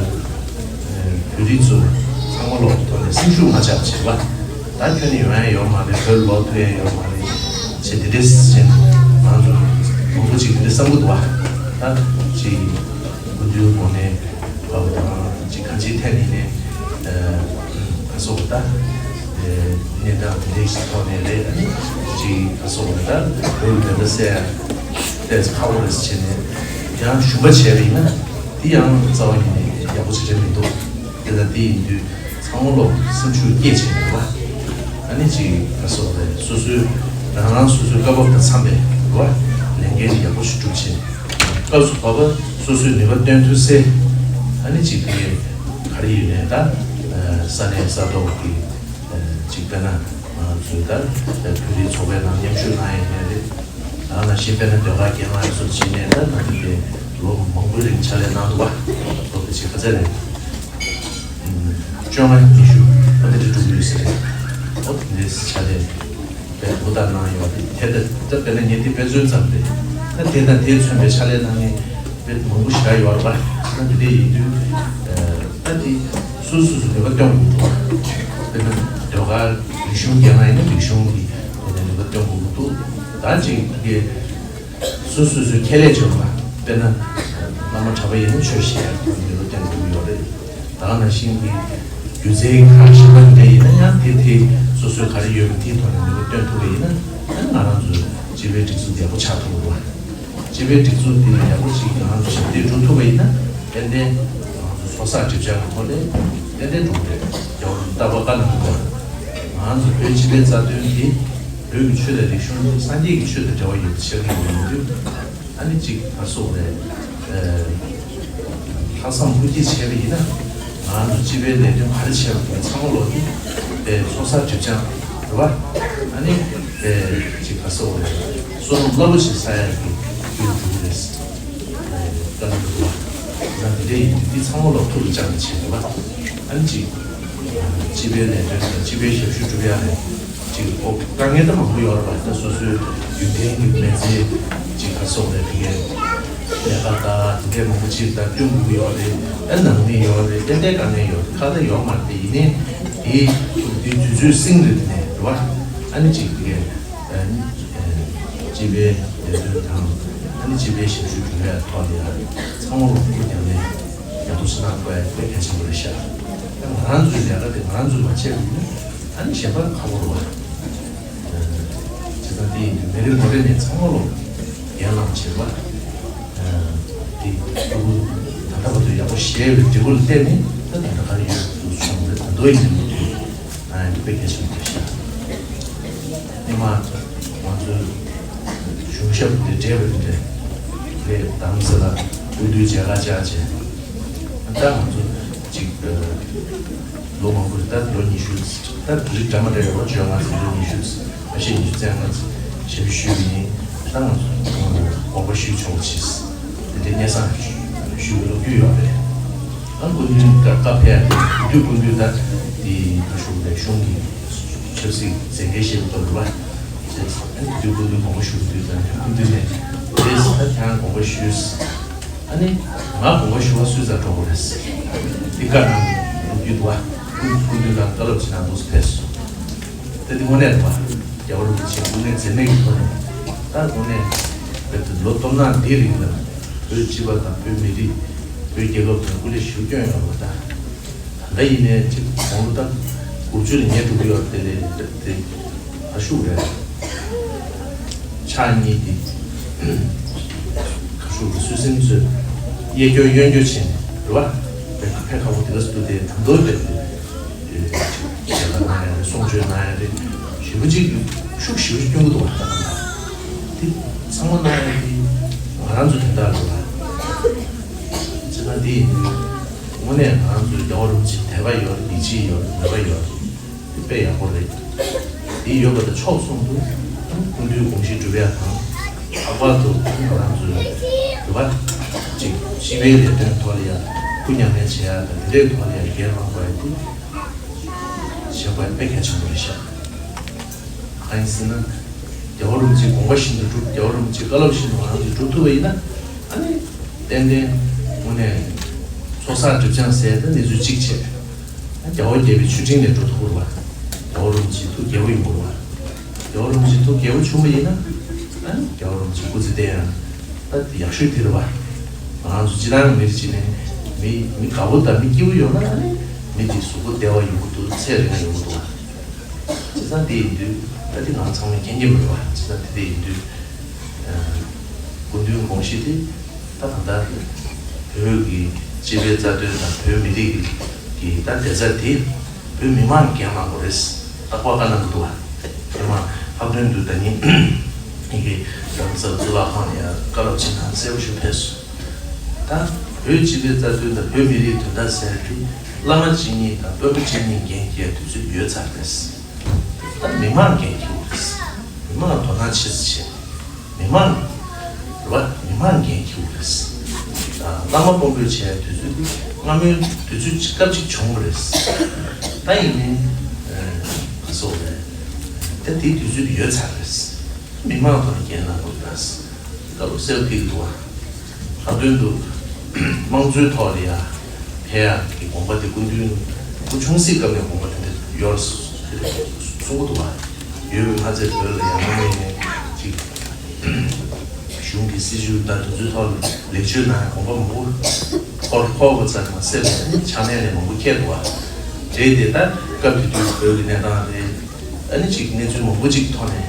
བོད་རིགས་ཚོ་ཚང་མ་ལོག་ཐོག་ནས་སེམས་ཤུགས་མ་ཆག་བྱེད་པ། ད་ཁྱོན་ནས་ཡོང་ཡ་ཡོད་མ་རེད། བོད་ལོག་ཐུབ་ཡ་ཡོད་མ་རེད་ཅེས་དེ་འདྲས་ཟེར་ནས་ང་ཚོ་མང་པོ་ཅིག་དེ་འདྲས་བསམ་གྱི་འདུག་བ། ད་ཅིག་སྐུ་མདུན་ངོས་ནས་བབས་དང་ཅིག་གང་ཅིའི་ཐད་ནས་ནས་ཨ་སོགས་ད་གནས་སྟངས་དེ་འདྲས་ཐོག་ནས་རེད། ཅིག་ཨ་སོགས་ད་བོད་ཀྱི་བདེན་མཐའ་གསལ་ཡ་ཏོག་ཙམ་ཁག་པོ་རེད་ཟེར་བྱས་ནས་ཡང་ཞུམ་པ་བྱས་པ་ཡིན་ན་དེ་ཡང་རྩ་བ་ཉིད་ནས་ཡག་པོ་ཞེ་དྲག་མི་འདུག་དེ་ལྟ་དེ་ཡིན་དུས་ཚང་མ་ལོག་སེམས་ཤུགས་སྐྱེད་བྱས་ནས་རེད་བ། ཨ་ནི་ཅིག་ཨ་སོགས་རེད། སོ་སོའི་རང་རང་སོ་སོའི་སྐབས་བབ་དང་འཚམས་པའི་རེད་བ། ལས་འགན་དེ་ཡག་པོ་ཞིག་སྒྲུབ་བྱས། སྐབས་སུ་བབ་པ་སོ་སོའི་ནུས་པ་བཏོན་ཐུབ་སའི་ཨ་ནི་ཅིག་དེ་ག་རེ་ཡོད་ནའི་ད་ས་གནས་ས་ཐོག་གི་ཅིག་དཔེར་ན་ང་ཚོའི་ད་བོད་རིགས་ཚོགས་པའི་ནང་མཉམ་ཞུགས་གནང་ཡས་ཡིན་ནའི་རེད། ད་ནང་བཞིན་དཔེར་ན་ཟློས་གར་སྐྱེལ་མ་སོགས་བྱས་ནས་ད་ད་ལྟ་ལོ་མང་པོའི་རིང་ཕྱག་ལས་གནང་འདུག་བ། ལོ་དེ་ཅིག་ག་ཚད་རེད། བཅོ་ལྔ་ཉི་ཤུ་ཨ་ནི་དེ་འགྲོ་གི་ཡོད་ས་རེད། ཨོ་དེ་འདྲའི་ཕྱག་ལས་དཔེ་ཧུར་ཐག་གནང་ཡོད་རེད། དེ་ལྟ་ད་དཔེར་ན་ངས་འདི་དཔེ་མཚོན་ཙམ་རེད། ད་དེ་དང་དེས་མཚོན་པའི་ཕྱག་ལས་གནང་མཁན་དཔེ་མང་པོ་ཞེ་དྲག་ཡོད་རེད་པ། ད་དེ་འདྲ་ཡིན་དུས་ད་དེ་སོ་སོ་སོ་ནུས་པ་སྟོན་དགོས་འདུག་དཔེར་ན་ཟློས་གར་རིག་གཞུང་སྐྱེལ་མཁན་ཡིན་ན་རིག་གཞུང་གི་དེ་ནས་ནུས་པ་སྟོན་དགོས་ཀྱི་འདུག་ད་ཅིག་དེ། སོ་སོ་སོའི་ཁྱད་ལས་བྱུང་བ། དཔེར་ན། བླ་མ་གྲྭ་པ་ཡིན་ན་ཆོས་བཤད་ཡག་གི་ལོ་རྒྱུས་ཀྱང་འདུག་ཡོད་རེད། ད་ག་ནང་བཞིན་གྱི་སྒྱུ་རྩལ་ཁག་གཞན་པ་འདྲ་ཡིན་ན་ཡང་དེ་དེ་སོ་སོའི་ག་རེ་ཡོད་པ་དེའི་ཐོག་ནས་ནུས་པ་བཏོན་ཐུབ་པ་ཡིན་ན་ཡང་ང་རང་ཚོའི་སྤྱི་པའི་སྒྲིག་འཛུགས་ཡག་པོ་ཆགས་ཐུབ་འདུག་སྤྱི་པའི་སྒྲིག་འཛུགས་དེ་ཡག་པོ་ཞིག་ང་རང་ཚོ་ཞབས་འདེགས་སྒྲུབ་ཐུབ་པ་ཡིན་ན་ཏན་ཏན་ང་རང་ཚོ་ཚོགས་བསགས་སྒྲིབ་སྦྱང་གི་ཐོག་ནས་ཏན་ཏན་འགྲུབ་རེད། རྒྱལ་བ་རིན་པོ་ཆེས་བཀའ་གནང་འདུག་ང་རང་ཚོ་བོད་སྤྱི་པའི་རྩ་དོན་དེ། བོད་ཀྱི་ཆོས་དང་རིག་གཞུང་ནི་སངས་རྒྱས་ཀྱི་ཆོས་དང་འབྲེལ་བ་ཡོད་པ་ཆགས་ཀྱི་ཡོད་དུས། ཨ་ནི་གཅིག་ག་སོགས་རེད། ལྷག་བསམ་ཧུར་སྐྱེད་བྱས་པ་ཡིན་ན། ང་ཚོ་སྤྱི་པའི་ལས་དོན་ག་རེ་བྱས་པ་དེ་ཚང་མ་ལོག་གིས་དཔེ་ཚོགས་བསགས་སྒྲིབ་སྦྱང་རེད་བ། ཨ་ནི་དཔེ་གཅིག་ག་སོགས་རེད། བསོད་ནམས་རླབས་པོ་ཆེ་བསགས་ཡག་གི་རྒྱུ་འགྲུབ་རེད། བཀའ་གནང་འདུག་བ། ང་འདི་འདྲ་ཡིན་དུས་འདི་ཚང་མ་ལོག་ཐུགས་ལ་བཅངས་ནས་བྱས་རེད་བ། ཨ་ནི་གཅིག་སྤྱི་པའི་ལས་དོན་དང་སྤྱི་པའི་ཞབས་ཞུ་སྒྲུབ་ཡ་རེད། ཅིག་ཨོ་དཀའ་ངལ་ད་མང་པོ་ཡོད་རེད་པ། ད་སོ་སོའི་རྒྱུན་ལྡན་གྱི་མི་ཚེ་ཅིག་ག་སོགས་རེད། དེ་གའི་ལས་ཀ་ད་དེ་འདྲའི་མང་པོ་ཅིག་ད་སྐྱོང་དགོས་ཀྱི་ཡོད་རེད། ཨ་ནང་མི་ཡོད་རེད། ཏན་ཏན་དཀའ་ངལ་ཡོད་རེད། ཁ་ད་ཡོད་མ་རེད། ཡིན་ནའི་དེ་དུས་ཚོད་སྲིང་རེད། དེ་ནས་རེད་བ། ཨ་ནི་ཅིག་དེ་གའི་སྤྱི་པའི་ལས་དོན་དང་ཨ་ནི་སྤྱི་པའི་ཞབས་ཞུ་སྒྲུབ་ཡ་ཐོག་ལ་ཡ་ཚང་མ་ལོག་ཐུགས་རྒྱབ་ནས་ཡག་པོ་ཞིག་གནང་དགོས་ཡ་དཔེ་གལ་ཆེན་པོ་རེད་ཤག་ད་ང་རང་ཚོའི་ལས་ཀ་དེ་ང་རང་ཚོས་མ་བྱས་པ་ཡིན་ན་ཨ་ནི་གཞན་པ་ཁག་པོ་རེད་བ། བྱས་ཙང་དེ་ཡིན་དུས་མི་རེ་ངོ་རེ་ནས་ཚང་མ་ལོག་འགན་བླངས་བྱེད་པ། དེ་ཕྲུ་གུ་ད་ལྟ་བར་དུ་ཡག་པོ་བཤད་པའི་འབྲས་བུ་ལ་བརྟེན་ནས་ད་ད་ལྟ་ག་རེ་ཡོད་དུ་སོང་རེད། ད་མདོ་ཡིན་མི་འདུག་ཨ་ཡང་དཔེ་གལ་ཆེན་པོ་རེད་ཤག་སྔོན་མ་ང་ཚོའི་གཞུང་ཞབས་དེ་བགྲེས་པ་དེ་འདྲས་རེད། དང་ཟེར་ལ་སྐུ་མདུན་མཇལ་ཁ་བཅར་བྱས། ད་ང་ཚོ་གཅིག་ལོ་མང་པོ་རེད། ད་ལོ་ཉི་ཤུ། ད་རིགས་འདྲ་མ་འདྲ་ཡོད་རེད། བཅོ་ལྔ་ཚེ་ལོ་ཉི་ཤུ། ཨ་ཤེ་ཉི་ཤུ་རྩ་ལྔ་ཞབས་ཞུ་ཡིན། ད་ང་ཚོ་དགོངས་པ་ཞུས་ཆོག་ཅིག་དེ་འདྲའི་སྙན་སེང་ཞུ་བའི་ལོ་རྒྱུས་ཡོད་རེད། ཨ་སྐུ་མདུན་ད་བཀའ་ཕེབས་ཡ་དེ་དུས་སྐུ་མདུན་ད་དེ་ད་ཞུ་བའི་གཞུང་གི་ཆབ་སྲིད་མཛད་འགན་བཞེས་པའི་སྐབས་རེད་བ། དེ་དུས་སྐུ་མདུན་དགོངས་པ་ཞུ་དུས་ད་སྐུ་མདུན་ནས་དེ་ད་ཁྱེད་རང་དགོངས་པ་ཞུས། ཨ་ནི་ང་དགོངས་པ་ཞུ་བ་སུས་ཙམ་འགྲོ་དགོས་རེད། འདི་བཀའ་གནང་འདུག་རྒྱུ་འདུག་བ། སྐུ་སྐུ་མདུན་ལ་བཀའ་སློབ་ཅིག་གནང་འདུག་ཕེབས་སོང་། ད་འདི་དངོས་གནས་རེད་བ། རྒྱལ་བ་རིན་པོ་ཆེ་སྐུ་ངལ་འཛེམས་མེད་ཀྱི་ཐོག་ནས་ད་དངོས་གནས་བོད་དུ་ལོ་སྟོང་ཕྲག་འདིའི་རིང་ལ་བོད་སྤྱི་པ་དང་བོད་མི་རིགས་བོད་རྒྱལ་ཁབ་དང་སྐུ་ལས་ཞུ་སྐྱོན་ཡོད་པ་ད། ད་ལྟ་ཡིན་ནའི་ཅིག་དགུང་ལོ་ད་དགུ་བཅུ་ལ་ཉེ་འགྲོ་གི་ཡོད་དེ་ལས་དེ་ཨ་ཤུག་རེད། ཕྱག་གཉིས་ཏེ། ཁ་ཤུག་གི་སུད་སིམ་ཚོས་གཡས་སྐྱོར་གཡོན་སྐྱོར་བྱས་ནས་ རེད་བ། དཔེ་ཁ་པོ་དེ་ག་སུ་དེ་དམ་དོ་དཔེ་དེ་ཞལ་ལག་གནང་ཡ་རེད། གསུང་ཆོས་གནང་ཡ་རེད། ཞེ་པོ་ཅིག་ཤུགས་ཞེ་པོ་ཅིག་སྐྱོན་གྱི་འདུག་བ། དེ་ཚང་མ་གནང་ཡ་དེ་ང་རང་ཚོ་དོན་དག་རེད་བ། བྱས་ན་དེ་ཡིན་དུས་དངོས་གནས་ང་རང་ཚོའི་རྒྱལ་བ་རིན་པོ་ཆེ་དད་པ་ཡོད་རེད། ཡིད་ཆེས་ཡོད་རེད། མོས་པ་ཡོད་རེད། དེ་དཔེ་ཡག་པོ་རེད། དེ་ཡོད་པ་དང་ཕྱོགས་གསུམ་དུ་སྐུ་མདུན་དགོངས་གཞི་སྒྲུབ་ཡ་དང་། ལྷག་པར་དུ་ང་རང་ཚོའི་འདོད་པ་ཅིག་སྤྱི་པའི་ལས་དོན་ཐོག་ལ་ཡ་སྐུ་མཉམ་གནས་བྱེད་ཡ་དང་། དེ་འདྲའི་ཐོག་ལ་ཡ་འགན་བླང་དགོས་ཡ་དེ་བྱེད་དགོས་ཡ་དཔེ་གལ་ཆེན་པོ་རེད་ཤག་གང་ཡིན་ཟེར་ན། རྒྱལ་བ་རིན་པོ་ཆེའི་དགོངས་པ་བཞིན་དུ་སྒྲུབ། རྒྱལ་བ་རིན་པོ་ཆེའི་བཀའ་སློབ་བཞིན་དུ་ང་རང་ཚོས་སྒྲུབ་ཐུབ་པ་ཡིན་ན། ཨ་ནི་ཏན་ཏན་དངོས་གནས་ཚོགས་བསགས་སྒྲིབ་སྦྱང་ཟེར་ཡ་དེ་གནས་ཚུལ་གཅིག་བྱས། རྒྱལ་བ་དགྱེས་པའི་མཆོད་སྤྲིན་ལས་འགྲོ་ཐུབ་པ། རྒྱལ་བ་རིན་པོ་ཆེ་ཐུགས་དགྱེས་པོ་ཡོང་དགོས་པ། རྒྱལ་བ་རིན་པོ་ཆེ་ཐུགས་དགྱེས་པོ་བྱུང་བ་ཡིན་ན། ཨ་ནི་རྒྱལ་བ་རིན་པོ་ཆེ་སྐུ་ཚེ་བརྟན་ཡང་ད་ཡག་ཤོས་དེ་རེད་བ། ང་རང་ཚོ་སྤྱིར་བཏང་མི་རིགས་ཅིག་ནས་མི་མི་དགའ་པོ་དང་མི་སྐྱིད་པོ་ཡོང་ན། ཨ་ནི་མི་དེ་གཟུགས་པོ་བདེ་བ་ཡོང་གི་འདུག་ཚེ་རིང་བ་ཡོང་གི་འདུག་བ། བྱས་ཙང་དེ་ཡིན་དུས་ད་དེ་ང་ཚང་མས་མཁྱེན་གྱི་མ་རེད་བ། བྱས་ཙང་དེ་དེ་ཡིན་དུས། སྐུ་མདུན་དགོངས་གཞི་དེ་ད་ད་ལྟ་བོད་ཀྱི་སྤྱི་པའི་རྩ་དོན་དང་བོད་མི་རིགས་ཀྱི་ད་བདེ་རྩ་དེ་བོད་མི་མང་གིས་འགན་བླངས་དགོས་རེད། རྟག་པར་བཀའ་གནང་གི་འདུག་བ། དེ་མ་ལྷག་དོན་དུ་ད་ནི་ཡི་གེ་རྡ་རམ་ས་ལ་གཙུག་ལག་ཁང་ལ་ཡང་བཀའ་སློབ་ཆེན་ཐེངས་གསལ་པོ་ཞིག་ཕེབས་སོང་། ད་བོད་སྤྱི་པའི་རྩ་དོན་དང་བོད་མི་རིགས་དོན་དག་ཟེར་དེ་བླ་མ་གཅིག་ཉིད་དང་དཔོན་པོ་གཅིག་ཉིད་འགན་འཁྱེར་དུས་ཚོད་ཡོལ་ཚར་རེད། ད་མི་མང་འགན་འཁྱེར་དགོས་རེད། མི་མང་དོ་སྣང་ཆེ་ཙམ་བྱེད། མི་མང་རེད་བ། མི་མང་འགན་འཁྱེར་དགོས་རེད། བླ་མ་དཔོན་པོས་བྱས་དུས་ཚོད་དེ་སྔ་མོའི་དུས་ཚོད་ཅིག་སྐབས་ཅིག་བྱུང་བ་རེད། ད་ཡིན་ནའི་ག་སོགས་རེད། ད་དེའི་དུས་ཚོད་དེ་ཡོལ་ཚར་རེད། མི་མང་དང་འགན་ལ་དགོས་རེད། སྐབས་སུ་གསལ་ཐིག་འདུག་བ། ད་དོན་དུ་དམངས་གཙོའི་ཐོག་ལ་ཡ་ཕེབས་ཡག་གི་དགོངས་པ་དེ་སྐུ་མདུན་སྐུ་ཆུང་སྲིད་སྐབས་ནས་དགོངས་པ་དེ་འདྲ་ཡོད་གསུང་གི་འདུག་བ། ཡོད་པའི་མ་ཚད་བོད་ལ་ཡང་སྔོན་ནས་ཅིག་གཞུང་གི་སྲིད་བྱུས་དང་དེ་ཚོའི་ཐོག་ལ་ལེགས་བཅོས་གནང་ཡག་དགོངས་པ་མང་པོ་འཁོར་འཁོར་བ་ཙམ་མ་ཟད་པའི་ཕྱག་ལེན་ལས་མང་པོ་འཁྱེར་འདུག་བ། རེད་དེ་ད་སྐབས་དེ་དུས་བོད་ཀྱི་གནས་སྟངས་རེད། ཨ་ནི་ཅིག་གནས་ཚུལ་མང་པོ་ཅིག་ཐོག་ནས།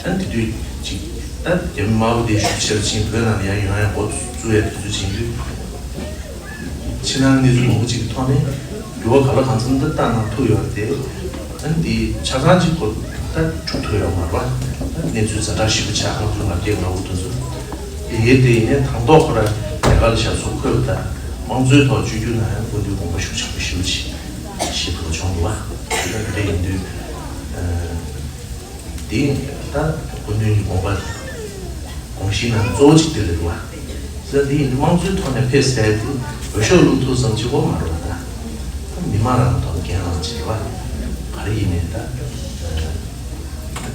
ཨ་ནི་དེ་དུས་ཅིག་ད་རྒྱ་མི་དམར་པོ་དེ་ཤུགས་ཆེ་རུ་ཕྱིན། བོད་ནང་ལ་ཡར་ཡོང་ཡ་འགོ་བཙུགས་ཡ་དུས་ཚོད་ཕྱིན་དུས། ཕྱི་ནང་གནས་ཚུལ་མང་པོ་ཅིག་གི་ཐོག་ནས་འགྱུར་བ་ག་ལ་གང་འཚམ་ད་བཏང་གནང་ཐུབ་ཡོད་རེད་དེ། ཨ་ནི་དེ་ཆ་ཚང་ཅིག་གོ་ད་གྲུབ་ཐུབ་ཡོད་མ་རེད་པ། ད་གནས་ཚུལ་ཛ་དྲག་ཞེ་པོ་ཆགས། ལྔ་བཅུ་ང་བརྒྱད་ང་དགུ་དེ་ཚོ། དེ་ཡིན་དེ་ཡིན་ནའི་དང་ཐོག་ཁོ་རང་ལས་ཀ་ལ་ཞབས་སོར་འཁོད་པ་དང་དམངས་གཙོའི་ཐོག་བཅོས་བསྒྱུར་གནང་ཡ་སྐུ་མདུན་དགོངས་པ་ཤུགས་ཆེན་པོ་ཞེ་པོ་ཅིག་བཞེས་ཐུབ་པ་བྱུང་འདུག་བ། དེ་ལྟ་དེ་འདྲ་ཡིན་དུས། དེ་ད་སྐུ་མདུན་གྱི་དགོངས་པ་དགོངས་གཞིའི་ནང་གཙོ་བོ་གཅིག་དེ་རེད་འདུག་བ། ཟེར་དེ་ཡིན་དུས་དམངས་གཙོའི་ཐོག་ནས་ཕེབས་ཟེར་དེ་འོས་ཤོག་བླུག་ཐུབ་ཙམ་གཅིག་པོ་མ་རེད་བ། ད་མི་མང་རང་ཐོག་འགན་འཁྱེར་བ་ག་རེ་ཡིན་ནའི་ད་ད་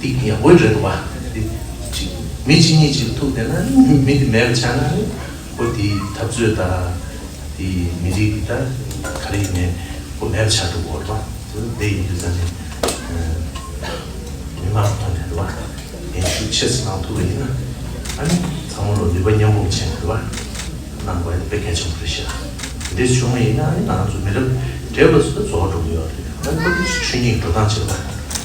དེ་ཡག་པོ་རེད་འདུག་བ། དེ་ཅིག་མི་གཅིག་གཉིས་ཅིག་ཐུག་བསྡད་ན་མི་དེ་མེད་པ་ཆགས་ན་ནི་ཁོ་དེའི་འཐབ་རྩོད་དང་། དེ་མི་རིགས་ཀྱི་ད་ག་རེ་ཡིན་ནའི་ཁོ་མེད་པ་ཆགས་འགྲོ་གི་ཡོད་རེད་པ། དེ་ཡིན་དུས་ཙང་ནས་མི་མང་ཐོག་ནས་རེད་པ། ངས་ཤུགས་ཆེ་ཙམ་གནང་ཐུབ་པ་ཡིན་ན། ཨ་ནི་ཚང་མ་ལོ་ནུས་པ་མཉམ་སྤུངས་བྱས་ནས་རེད་པ། གནང་དགོས་ཡ་དེ་དཔེ་གལ་ཆེན་པོ་རེད་ཤག་དེ་འདྲ་བྱུང་བ་ཡིན་ན་ཨ་ནི་ང་ཚོ་མི་རབས་བགྲེས་པ་ཚོ་ད་རྫོགས་འགྲོ་གི་ཡོད་རེད། ད་ཁོ་དེ་ཆོས་ཉིད་འགྲོ་སྟངས་བྱེད་པ།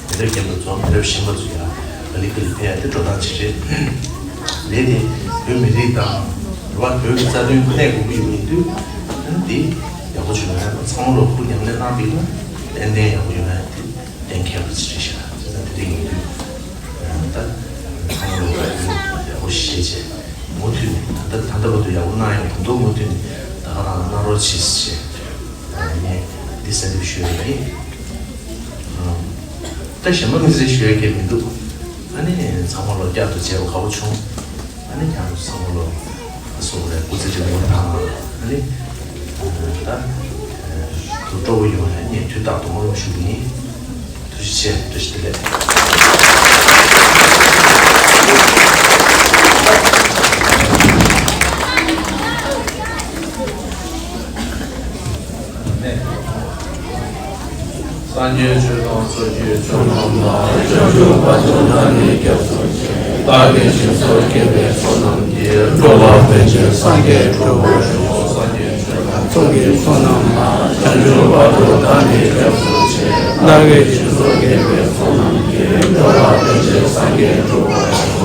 མི་རབས་རྒན་པ་ཚོ་མི་རབས་གཞོན་པ་ཚོ་ཡང་ག་ལེ་ག་ལེ་ཕེབས་ཡ་དེ་འགྲོ་སྟངས་ཅིག་རེད། ལས་དེ་བོད་མི་རིགས་དང་རེད་པ། བོད་ཀྱི་རྩ་དོན་གནད་དགོས་ཀྱི་ཡོད་པ་ཡིན་དུས། ཨ་ནི་དེ་ཡག་པོ་བྱུང་ན་ཚང་མ་ལོ་ཁུར་ཉམས་ལེན་གནང་པ་ཡིན་ན་ཏན་ཏན་ཡག་པོ་ཡོང་ཡ་དེ་གཏན་འཁེལ་བ་ཅིག་རེད་ཤག་དེ་ལྟ་དེ་འདྲ་ཡིན་དུས། ད་ཚང་མ་ལོ་ཁུར་ཡག་པོ་བཞེས་བྱས་མུ་མཐུད་ནས་ད་ལྟ་ད་ལྟ་བར་དུ་ཡག་པོ་གནང་ཡོད། ད་དུང་མུ་མཐུད་ནས་ད་ག་རང་གནང་རོགས་བྱེད་ཟེར་བྱས། ངས་འདི་གསལ་འདེབས་ཞུ་ཡ་ཡིན། ད་གཞན་པ་དམིགས་བསལ་ཞུ་ཡ་གང་མི་འདུག་ཨ་ནི་ཚང་མ་ལོ་བསྐྱར་དུ་མཇལ་བ་དགའ་པོ་བྱུང་། ཨ་ནི་ཡང་ཚང་མ་ལོ་ཨ་སོགས་རེ་སྐུ་ཚེ་རིང་པོ་དང་། ཨ་ནི་ད་དུ་སྤྲོ་པོ་ཡོང་ཡ་ངས་དུས་རྟག་ཏུ་སྨོན་ལམ་ཞུ་གི་ཡིན། ཐུགས་རྗེ་ཆེ། བཀྲ་ཤིས་བདེ་ལེགས། སངས་རྒྱས་ཆོས་དང་ཕྱོགས་བཅུའི་ཕྱོགས་རྣམས་ལ། བྱང་ཆུབ་བར་དུ་བདག་ནི་སྐྱབས་སུ་མཆི། བདག་གིས་སྦྱིན་སོགས་བགྱིས་པའི་ཚོགས་རྣམས་ཀྱིས། འགྲོ་བ་ཕལ་ཆེར་སངས་རྒྱས་འགྲུབ་པར་ཤོག་སངས་རྒྱས་ཆོས་དང་ཕྱོགས་ཀྱི་ཕྱོགས་རྣམས་ལ། བྱང་ཆུབ་བར་དུ་བདག་ནི་སྐྱབས་སུ་མཆི། བདག་གིས་སྦྱིན་སོགས་བགྱིས་པའི་ཚོགས་རྣམས་ཀྱིས། འགྲོ་བ་ཕལ་ཆེར་སངས་རྒྱས་འགྲུབ་པར་ཤོག་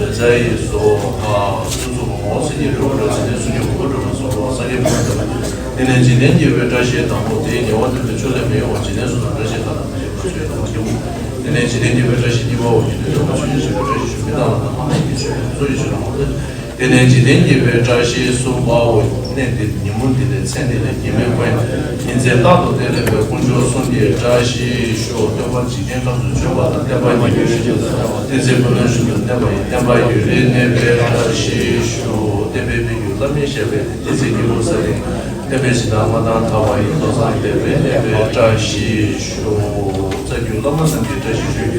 ལས་ཚར་ཡི་སོ། ཨ་ཙུ་ཙུ་མོ་མོ་སེ་ཉི་རོ་རོ་ཚེ་ནས་སུ་ཉི་འོ་རོ་རོ་སོ་རོ་སངས་རྒྱས་འོ་རོ་རོ། དེ་ནས་འཇིག་རྟེན་གྱི་བའི་བཀྲ་ཤིས་དང་པོ་དེའི་ཉེ་བར་འདུན་པའི་ཆོས་ལས་མི་གཡོ་བ་འཇིག་རྟེན་སུ་དང་བཀྲ་ཤིས་དང་དང་མ་ཤེས་པ་ཆོས་དང་མ་ཁྱབ། དེ་ནས་འཇིག་རྟེན་གྱི་བའི་བཀྲ་ཤིས་གཉིས་པའོ་ཉིད་དུ་འདོད་པ་ཆོས་ཉིད་ཞེས་པའི་བཀྲ་ཤིས་ཞུ་མི་དང་ལ་དང་ལྷ་མོ་ཉིད་ཞེས་པའི་སོ་ཡི་ཆོས་རང་ངོ་། དེ་ནས་འཇིག་རྟེན་གྱི་བའི་བཀྲ་ཤིས་གསུམ་པའོ། གནས་འདི་ཉིན་མོ་འདི་ལས་ཚེ་འདི་ལས་གེགས་མེད་ཀུན། ཉིན་མཚན་རྟག་ཏུ་བསྟེན་ལེགས་པའི་དཀོན་མཆོག་གསུམ་གྱི་བཀྲ་ཤིས་ཤོག་སྟོན་པ་འཇིག་རྟེན་ཁམས་སུ་བྱོན་པ་དང་བསྟན་པ་ཉིད་ཀྱི་ཤུལ་དུ་བསྟན་པ་ཡི་བསྟན་པ་ཡུན་རིང་གནས་པའི་བཀྲ་ཤིས་ཤོག་བསྟན་པའི་དཔལ་གྱུར་བླ་མའི་ཞབས་པད་བརྟན་ཅིང་སྐྱེས་བུ་ས་ལེ། བསྟན་པའི་གཞི་བདག་མ་དང་ཐར་པ་ཡི་ཐོབ་བསམ་བསྟན་པའི་བསྟན་པའི་བཀྲ་ཤིས་ཤོག་རྩ་བརྒྱུད་བླ་མ་རྣམས་ཀྱི་བཀྲ་ཤིས་ཤོག་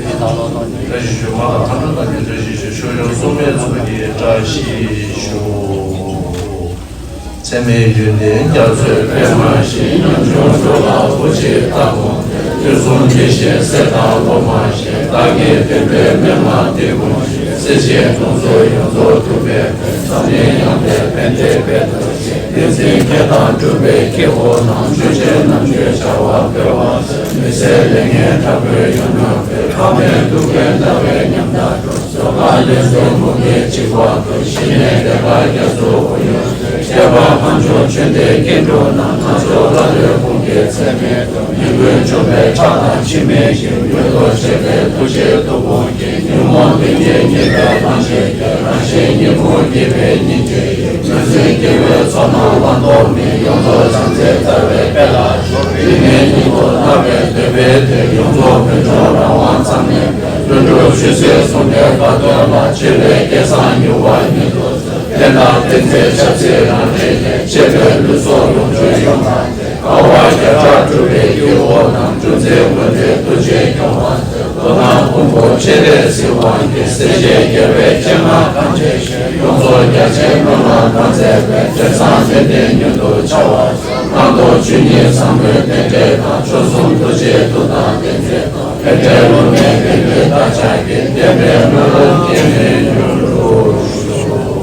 བཀྲ་ཤིས་ཤོག་མ་དང་མཁའ་འགྲོ་རྣམས་ཀྱི་བཀྲ་ཤིས་ཤོག་ཆོས་སྐྱོང་སྲུང་མའི་ཚོགས་ཀྱི་བཀྲ་ཤིས་ཤོག་ཚད་མེད་ཡོན་ཏན་རྒྱ་མཚོའི་པདྨ་བཞིན། ཉམ་ཆུང་འགྲོ་ལ་བུ་གཅིག་ལྟ་བུ། དུས་གསུམ་དེ་བཞིན་སྲས་དང་སློབ་མ་བཞིན། བདག་གི་བསྟན་པའི་མན་ངག་འདི་ཀུན་ཤེས། སྲས་ཆེན་དུང་སོ་ཡོངས་རྫོགས་ཐུབ་པའི་མགོན། འཛམ་གླིང་ཡང་དེ་ཕན་བདེའི་དཔལ་དུ་སྤྱད། བསྟན་འཛིན་བསྐྱེད་དང་སྒྲུབ་པའི་དཀྱིལ་འཁོར་རྣམས། ཆོས་ཆེན་རྣམ་འཕྲུལ་བྱ་བ་འཕེལ་བ་མཛད། མི་ཟད་ལས་ངན་དྲག་པོའི་ཡུལ་རྣམས་འཕེལ། ཕ་མའི་སྡུག་བསྔལ་ཟླ་བའི་ཉམས་དང་འགྲོགས། སོ་ཐར་ལས་ཚོགས་མུ་གེའི་འཇིགས་པ་ཀུན། ཞི་གནས་བདེ་བར་རྒྱ་མཚོ་ཨོ་ཡོན་ལྡན། ཁྱད་པར་གངས་ལྗོངས་ཆོས་སྡེའི་སྐྱེ་འགྲོ་རྣམས། སྣ་ཚོགས་ལྷ་ལས་ཀུན་གྱི་ཚད་མེད་དུ། ཉིན་གུང་མཆོད་པའི་ཁྲག་དང་འཆི་མེད་ཞིང་། མྱུར་དུ་མཆོད་པའི་ཐུགས་རྗེའི་མཐུ་དཔུང་གིས། ཉོན་མོངས་གཏིང་གི་ཉེས་པའི་དབང་ཤེས་སྐྱོབ། རང་གཞན་གཉིས་ཀུན་དགེ་བའི་སྙིང་རྗེ་ཡིས། ངན་སོང་སྐྱེ་བོའི་ཚོགས་རྣམས་དབང་ཐོབ་ནས། ཡོངས་རྫོགས་བྱང་སེམས་རྩ་བའི་དཔལ་ལ་འཇུག་རིགས་ངན་ཉིད་དུ་བརྣག་པའི་འདོད་པའི་དོན། ཡོངས་རྫོགས་དཀོན་མཆོག་རང་དབང་ཚང་ནས། ལྷུན་གྲུབ་ཆོས་སྲིད་ཟུང་འབྲེལ་དགའ་སྟོན་ལ། ཆོས་པའི་སྐལ་བཟང་མྱུར་བར་ཉིད་དུ། བསྟན་དང་བསྟན་འཛིན་ཆབ་སྲིད་རང་རེ་ལས། གཅེས་པའི་ལུས་སྲོག་ལོངས་སྤྱོད་ཡོངས་དང་ལྡན། དཀའ་བ་བརྒྱ་ཕྲག་སྒྲུབ་པའི་དཀྱིལ་འཁོར་རྣམས། གྲུ་འཛིན་དངོས་གྲུབ་ཐུགས་རྗེས་སྐྱོང་བར་མཛོད། མདོར་ན་ཕུང་པོ་མཆེ་སྟེ་གཟིར་བ་ཡི། སྲིད་ཞིའི་རྒྱལ་བའི་སྤྱན་སྔར་གང་མཇལ་ཞིང་། ཡོངས་རྫོགས་རྒྱ་ཆེན་ཀུན་ལ་གང་མཛད་པའི། དོན་བཟང་ལྡན་ལྡན་མྱུར་དུ་འཆར་བར་ཤོག་སྔགས་ཐོག་ཆོས་ཉིད་བཟང་པོའི་རྟེན་འབྲེལ་དང་། མཆོག་གསུམ་ཐུགས་རྗེའི་མཐུ་དང་ལྡན་མཛད་དང་། ཕན་བདེའི་ལུས་ནད་ཀུན་གྱི་བདག་ཅག་གི། བསྟན་པའི་དངོས་གྲུབ་རྒྱས་ནས་མྱུར་དུ་ཤོག་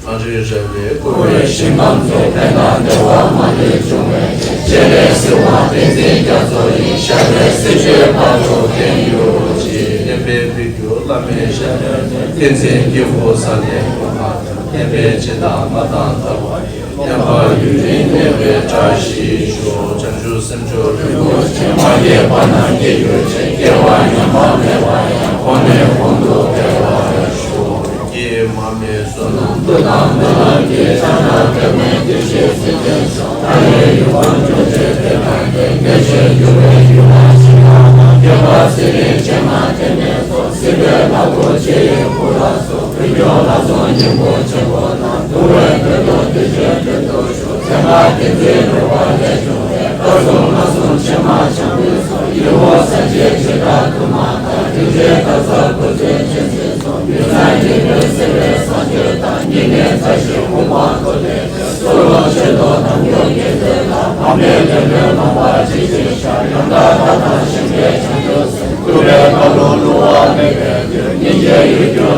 རང་རིག་རལ་པའི་བསྐོར་བའི་ཞིང་ཁམས་སུ། ཕན་དང་བདེ་བ་མ་ལུས་འབྱུང་བའི་ཕྱིར། སྤྱན་རས་གཟིགས་དབང་བསྟན་འཛིན་རྒྱ་མཚོ་ཡི། ཞབས་པད་སྲིད་མཐའི་བར་དུ་བརྟན་གྱུར་ཅིག་བསྟན་པའི་དཔལ་གྱུར་བླ་མའི་ཞབས་པད་བརྟན། བསྟན་འཛིན་སྐྱེས་བུ་ས་ལེ་ཀུན་ལ་ཕན། བསྟན་པའི་སྤྱི་དང་མ་དང་ཐར་པ་ཡི། བསྟན་པ་ཡུན་རིང་གནས་པའི་བཀྲ་ཤིས་ཤོག་བྱང་ཆུབ་སེམས་མཆོག་རིན་པོ་ཆེ། མ་སྐྱེས་པ་རྣམས་སྐྱེ་གྱུར་ཅིག་སྐྱེ་བ་ཡོངས་མ་མེད་པ་ཡང་། གོང་ནས་གོང་དུ་འཕེལ་བར་ཤོག་ཀྱེ་མ་མེད་བསོད་ནམས་མཐུ་དང་སྨོན་ལམ་གྱི། ཕྱག་ན་པདྨོ་བདེ་གཤེགས་སྲིད་མཐའི་མཚོ། མཐའ་ཡས་ཡུལ་ཁམས་ཐམས་ཅད་དེ་དང་ལྡན། བདེ་གཤེགས་འགྱུར་བའི་ཡུལ་ལ་གཤེགས་པ་དང་། སྐྱོབ་པ་སྲེད་པའི་ཕྱིར་ན་དེ་ནས་སོ། སྲིད་པའི་ལྷ་སྐུ་ཆེ་ཡི་སྐུ་ལ་སོགས། ཕུན་ཚོགས་ལྷ་ཚོགས་སྙིང་པོ་ཆེན་པོ་རྣམས། འདུ་བའི་མདུན་དུ་བདེ་ཆེན་མདུན་དུ་བཞུགས། མཚན་མ་བསྟན་འཛིན་རོལ་པ་ལས་བྱུང་བའི། བཀའ་སྲུང་ལྷ་སྲུང་ཕྱེ་མ་ཆེན་པོའི་ཚོགས། ཡི་དྭགས་སེམས་ཅན་བྱེ་བྲག་དུ་མ་དང་། རིགས་ལྔའི་བདག་ཅག་བུ་སྲིན་སྤྱན་གཟིགས་སོགས། མི་བཟང་ངན་འགྲོ་སྲིད་པའི་བཟང་སྤྱོད་དང་། སྙིགས་མའི་མཐའ་བཞིའི་དབུ་མ་ཐོབ་པའི་ཚེ། ཚུར་ལོངས་སྤྱོད་དོ་ནམ་མཁའི་རྒྱལ་པོ་ལ། འཕགས་མའི་ལྷ་མོས་ལོངས་པར་བྱིན་གྱིས་ཤར། ཡང་དག་ལྟ་དང་ཞིང་པའི་བྱང་ཆུབ་སེམས། སྤྲུལ་པའི་བཀའ་ལུང་ལུང་བ་མེད་པའི་དོན། སྙིང་རྗེའི་ཡིད་ཀྱང་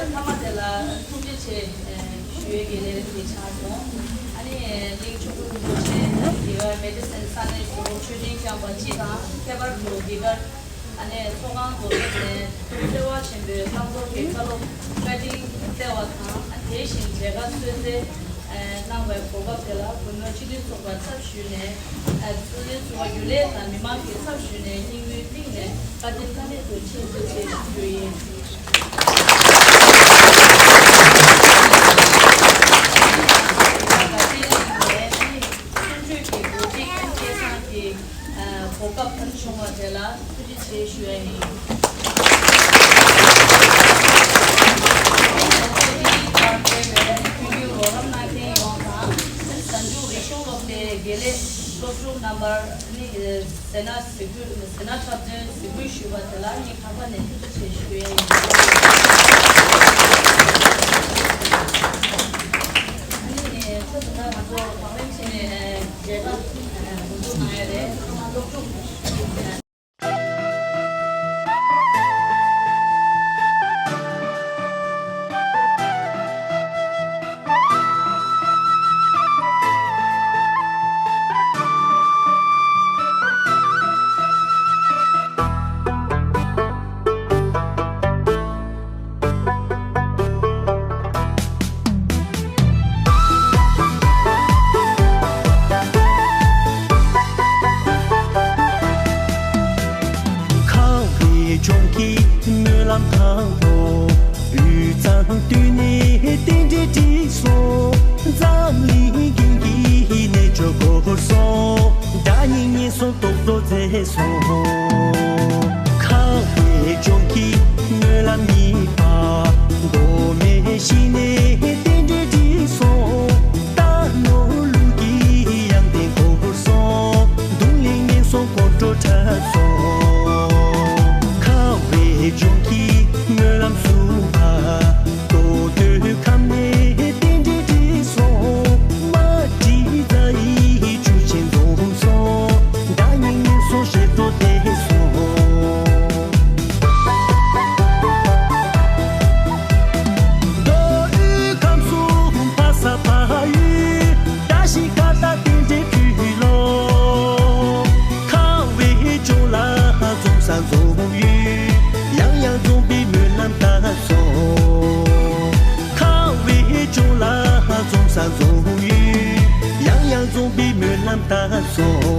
ཐ་མ་དེ་ལ་ཐུགས་རྗེ་ཆེ་ཞུ་ཡས་ཀྱི་ལས་རིམ་དེ་ཆགས་སོང་། ཨ་ནི་གླིང་ཆོས་སྐུ་རིན་པོ་ཆེ་དེ་བ་མེ་ཌི་སན་ས་གནས་སུ་མཆོད་སྤྲིན་བསྐྱངས་པ་སྤྱི་དང་ཁྱད་པར་དུ་འདི་གར་ཨ་ནི་ཚོགས་ཁང་རྫོགས་ལས་ནས་ཐུགས་བརྩེ་བ་ཆེན་པོས་བསམ་ཚོར་གྱི་བཀའ་སློབ་བཀའ་དྲིན་སྩལ་བ་དང་། ཨ་དེ་བཞིན་མཇལ་ཁ་གསོལ་སྩལ་གནང་བའི་གོ་སྐབས་དེ་ལ་གུས་མོས་སྤྱི་འཐུས་ཚོགས་པའི་ཚབ་ཞུས་ནས། ཨ་སྲིད་བློན་ཟུར་པ་རྒྱུན་ལས་དང་མི་མང་གི་ཚབ་ཞུས་ནས་སྙིང་དབུས་གཏིང་ནས་བཀའ་དྲིན་བཀའ་དྲིན་དུ་ཆེ་ཞུ་ཞེས་ཞུ་རྒྱུ་ཡིན། གསུང་ཆོས་ཀྱི་གོ་སྒྲིག་སྐལ་བཟང་གི་གོ་སྐབས་བྱུང་བ་དེ་ལ་ཐུགས་རྗེ་ཆེ་ཞུ་ཡ་ཡིན། ང་ཚོའི་ནང་ཕེབས་པའི་དུས་རྒྱུན་རོགས་རམ་གནང་མཁན་ཡོངས་དང་། གཟའ་མཇུག་རིག་གཞུང་སློབ་གྲྭའི་དགེ་ལས་སློབ་ཕྲུག་རྣམ་པར་ནི་ཟས་སྣ་གཟིགས་འབུལ་ཟས་སྣ་འཁྲབ་སྟོན་གཟིགས་འབུལ་ཞུས་པ་དེ་ལ་ངས་ཁ་པར་ནས་ཐུགས་རྗེ་ཆེ་ཞུ་ཡ་ཡིན། ཨ་ནི་ཁོ་ཚོ་ད་ང་ཚོ་གོང་རིམ་བྱས་ནས་མཇལ་ཁ་འགོ་འཛུགས་གནང་ཡ་རེད། སློབ་ཕྲུག་ཁམས་པའི་ལྗོངས་ཀྱི་སྨོན་ལམ་དང་པོ། དབུས་གཙང་སྟོད་ནས་རྟེན་འབྲེལ་བསྒྲིགས་སོང་། འཛམ་གླིང་རྒྱན་གྱི་རྣལ་འབྱོར་བསྐོར་སོང་། དགྲ་གཉེན་ངན་སོང་རྡོག་རྡོག་མཛད་སོང་། ཁམས་པའི་ལྗོངས་ཀྱི་སྨོན་ལམ་གཉིས་པ། མགོན་མེད་ཞི་གནས་རྟེན་འབྲེལ་བསྒྲིགས་སོང་། རྟ་ནོར་ལུག་གི་གཡང་རྟེན་བསྐོར་སོང་། གདུང་ལེན་ངན་སོང་དཀོན་མཆོག་འཁྲབ་སོང་། ཁམས་པའི་ལྗོངས་ཀྱི་སྨོན་ལམ་གསུམ་པ། རྡོ་སྟོད་ཁམས་ནས་རྟེན་འབྲེལ་བསྒྲིགས་སོང་། རྨ་འབྲི་རྫ་ཡི་ཆུ་ཆེན་འཛོམས་སོང་། དགྲ་གཉེན་ངན་སོང་ཞི་ཁྲོ་བདེ་སོང་། མདོ་དབུས་ཁམས་གསུམ་ཕ་ས་ཕ་ཡུལ། བཀྲ་ཤིས་ཁ་བཏགས་རྟེན་འབྲེལ་ཕུལ་ལོ། ཁམས་པའི་ལྗོངས་ལ་འཛོམས་ས་འཛོམས་ཡུལ། ཡང་ཡང་འཛོམས་པའི་སྨོན་ལམ་བཏབ་སོང་། ཁམས་པའི་ལྗོངས་ལ་འཛོམས་ས་འཛོམས་ཡུལ། ཡང་ཡང་འཛོམས་པའི་སྨོན་ལམ་བཏབ་སོང་།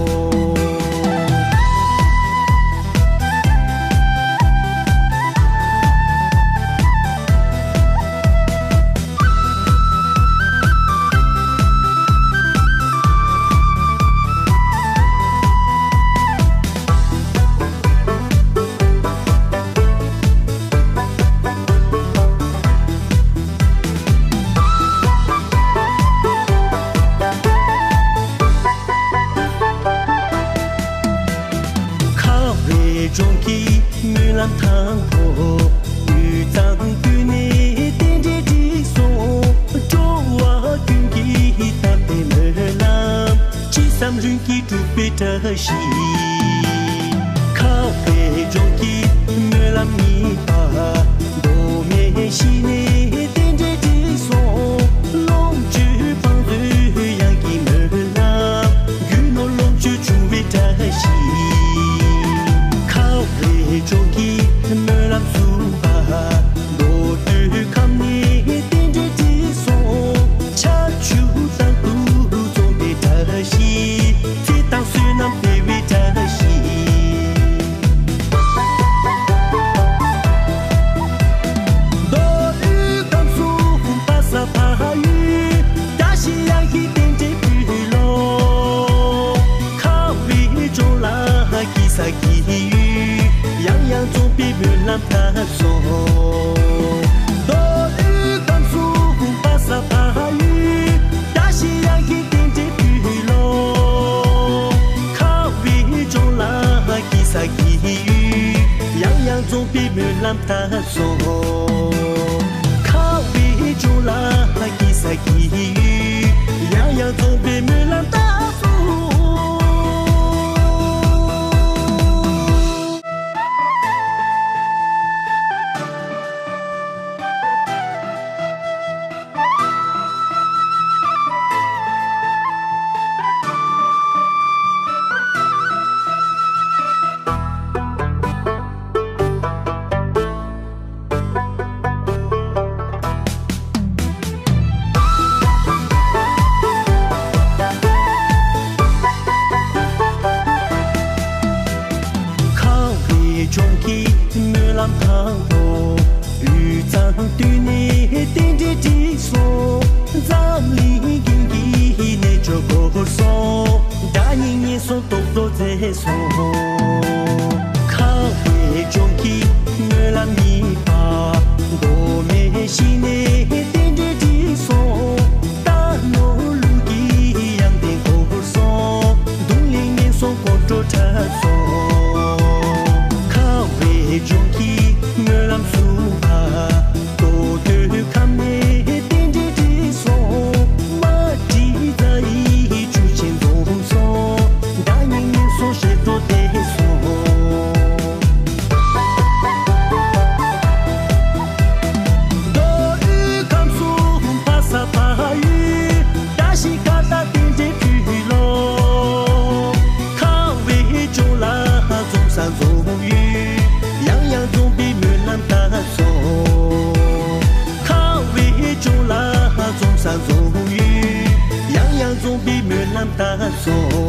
ཁམས་པའི་ལྗོངས་ཀྱི་སྨོན་ལམ་དང་པོ། དབུས་གཙང་ཁུལ་ནས་རྟེན་འབྲེལ་བསྒྲིགས་སོང་། འགྲོ་བ་ཀུན་གྱི་དམ་པའི་སྨོན་ལམ། ཅི་བསམ་རིམ་གྱིས་འགྲུབ་པའི་བཀྲ་ཤིས། ཁམས་པའི་ལྗོངས་ཀྱི་སྨོན་ལམ་གཉིས་པ། མགོན་མེད་ཞི་གནས་རྟེན་འབྲེལ་བསྒྲིགས་སོང་། ལོངས་སྤྱོད་བང་མཛོད་གཡང་གི་སྨོན་ལམ། རྒྱུ་ནོར་ལོངས་སྤྱོད་འབྱུང་བའི་བཀྲ་ཤིས། ཁམས་པའི་ལྗོངས་ཀྱི་སྨོན་ལམ་གསུམ་པ། མདོ་སྟོད་ཁམས་ནས་རྟེན་འབྲེལ་བསྒྲིགས་སོང་། ཆར་ཆུ་དང་དུས་འཛོམས་པའི་བཀྲ་ཤིས། ཚེ་དང་བསོད་ནམས་འཕེལ་བའི་བཀྲ་ཤིས། མདོ་དབུས་ཁམས་ སྨོན་ལམ་བཏབ་སོང་། མདོ་དབུས་ཁམས་གསུམ་བར་ས་ཕ་ཡུལ། བཀྲ་ཤིས་གཡང་གི་རྟེན་འབྲེལ་ཕུལ་ལོ། ཁ་བའི་ལྗོངས་ལ་སྐྱིད་ས་སྐྱིད་ཡུལ། ཡང་ཡང་འཛོམས་པའི་སྨོན་ལམ་བཏབ་སོང་། ཁ་བའི་ལྗོངས་ལ་སྐྱིད་ས་སྐྱིད་ཡུལ། ཡང་ཡང་འཛོམས་པའི་སྨོན་ལམ་བཏབ་སོང་། ཁ་བའི་ལྗོངས་ཀྱི་སྨོན་ལམ་དང་པོ། དབུས་གཙང་སྟོད་ནས་རྟེན་འབྲེལ་འགྲིག་སོང་། འཛམ་གླིང་རྒྱན་གྱི་རྣལ་འབྱོར་བསྐོར་སོང་། དགྲ་གཉེན་ངན་སོང་སྟོབས་འགྲོ་མཛད་སོང་། ཁ་བའི་ལྗོངས་ཀྱི་སྨོན་ལམ་གཉིས་པ། མགོ་མེད་ཞིང་ནས་རྟེན་འབྲེལ་འགྲིག་སོང་། རྟ་ནོར་ལུག་གི་གཡང་རྟེན་བསྐོར་སོང་། གདོང་ལེན་ངན་སོང་སྐོར་བྲོ་འཁྲབ་སོང་། ཁ་བའི་ལྗོངས་ཀྱི་སྨོན་ལམ་གསུམ་པ། རྟོགས་འདོད་ཁམས་ནས་རྟེན་འབྲེལ་འགྲིག་སོང་། མ་བསྒྲིགས་རྩ་ཡི་ཆུ་ཆེན་འཛོམས་སོང་། དགྲ་གཉེན་ངན་སོང་ཞེ་སྡང་བདེ་སོང་། མདོ་དབུས་ཁམས་གསུམ་ཕ་ས་ཕ་ཡུལ། བཀྲ་ཤིས་ཁ་བཏགས་རྟེན་འབྲེལ་ཕུལ་ལོ། ཁ་བའི་ལྗོངས་ལ་འཛོམས་ས་འཛོམས་ཡུལ། ཡང་ཡང་འཛོམས་པའི་སྨོན་ལམ་བཏབ་སོང་། ཁ་བའི་ལྗོངས་ལ་འཛོམས་ས་འཛོམས་ཡུལ། ཡང་ཡང་འཛོམས་པའི་སྨོན་ལམ་བཏབ་སོང་།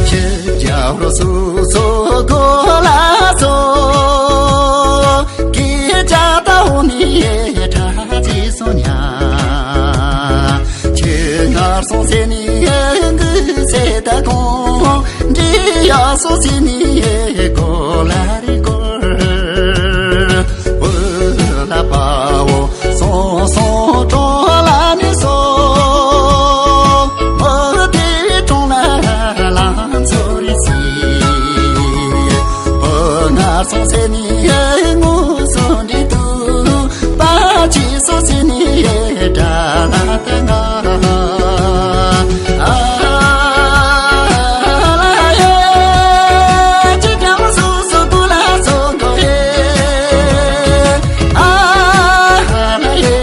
ཁྱེད་རྒྱལ་པོ་སོ་སོ་གོ་ལ་སོ། སྐད་ཆ་ད་འོ་ནི་ཁྲ་ཅི་སོ་ཉ། ཁྱེད་ངར་སོང་སེ་ནི་གུ་སེ་ད་གོང་འདྲི་ཡ་སོ་སེ་ནི་གོ་ལ་རི་གོ། བུ་ལ་པའོ། སོང་སོང་གྲོང་ལ་ནི་སོང་། མོ་དེ་གྲོང་ལ་ལང་ཚོ་རི་སི། བུ་ང་སོང་སེ་ནི་ངུ་སོང་འདི་དུ། པ་ཅི་སོང་སེ་ནི་དྲ་ལ་ད་ང་། ཨ་ལ་ཡེ། ཅི་ཀྲང་སོ་སོ་དུ་ལ་སོ་གོ་ཡེ། ཨ་ལ་ཡེ།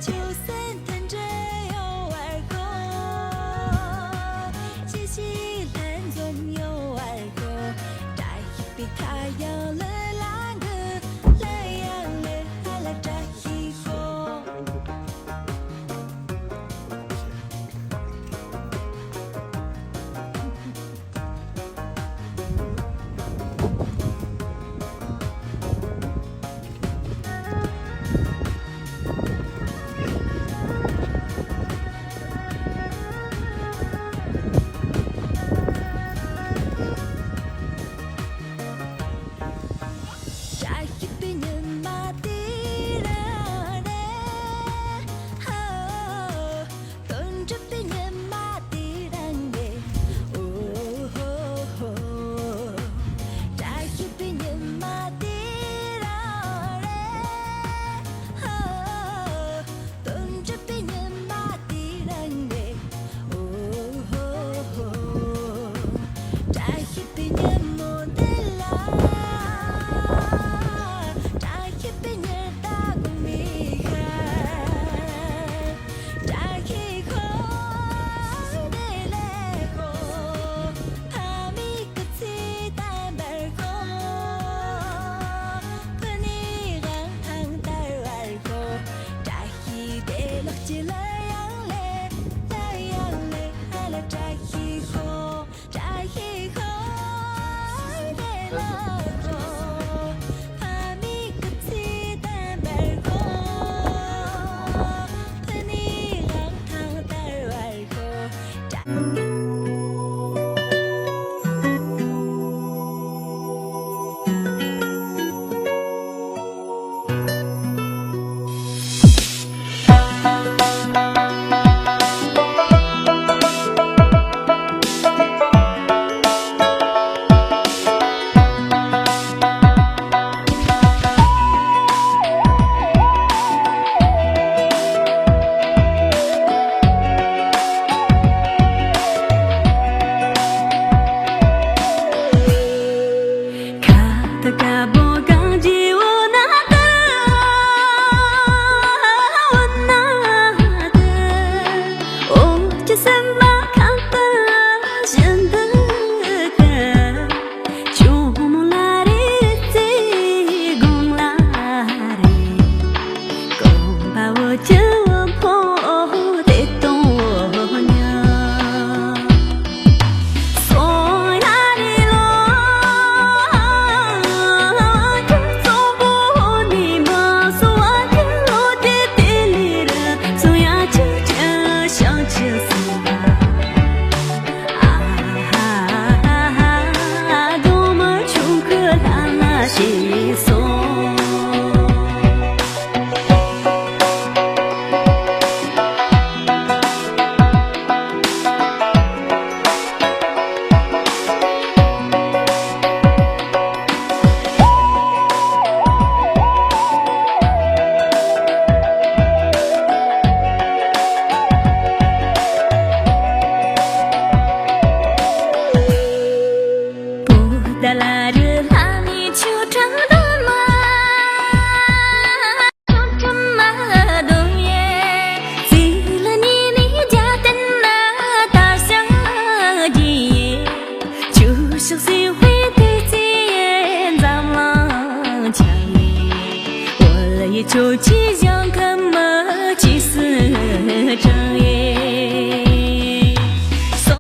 ཆོས་སེམས་མཐུན་སྒྲིལ་ཡོང་བར་དགོས། ཅི་ཞིག་ལྷན་འཛོམས་ཡོང་བར་དགོས། བཀྲ་ཤིས་པའི་ཁ་གཡང་ལི་ལ་འགུལ། ལི་ཡང་ལི་ཧ་ལ་བཀྲ་ཤིས་ཤོག་བཀྲ་ཤིས་པའི་ཉི་མ་དེ་རང་རེད། ཧོ། དོན་གྲུབ་པའི་ཉི་མ་དེ་རང་རེད། ཨོ་ཧོ་ཧོ། བཀྲ་ཤིས་པའི་ཉི་མ་དེ་རང་རེད། ཧོ། དོན་གྲུབ་པའི་ཉི་མ་དེ་རང་རེད། ཨོ་ཧོ་ཧོ། བཀྲ་ཤིས་པའི་ཉིན་མོ་འདི་ལ། བཀྲ་ཤིས་པའི་ཉི་ཟླ་གོང་མའི་ཤར། བཀྲ་ཤིས་ཤོག་བདེ་ལེགས་ཤོག་ཕ་མའི་སྐུ་ཚེ་བརྟན་པར་ཤོག་ཕུ་ནུའི་དབང་ཐང་དར་བར་ཤོག་བཀྲ་ཤིས་བདེ་ལེགས་ཀྱི་ལ་ཡང་ལེ། ལ་ཡང་ལེ་ཧ་ལ་བཀྲ་ཤིས་ཤོག་བཀྲ་ཤིས་ཤོག་བདེ་ལེགས་ཤོག་ཕ་མའི་སྐུ་ཚེ་བརྟན་པར་ཤོག་ཕུ་ནུའི་དབང་ཐང་དར་བར་ཤོག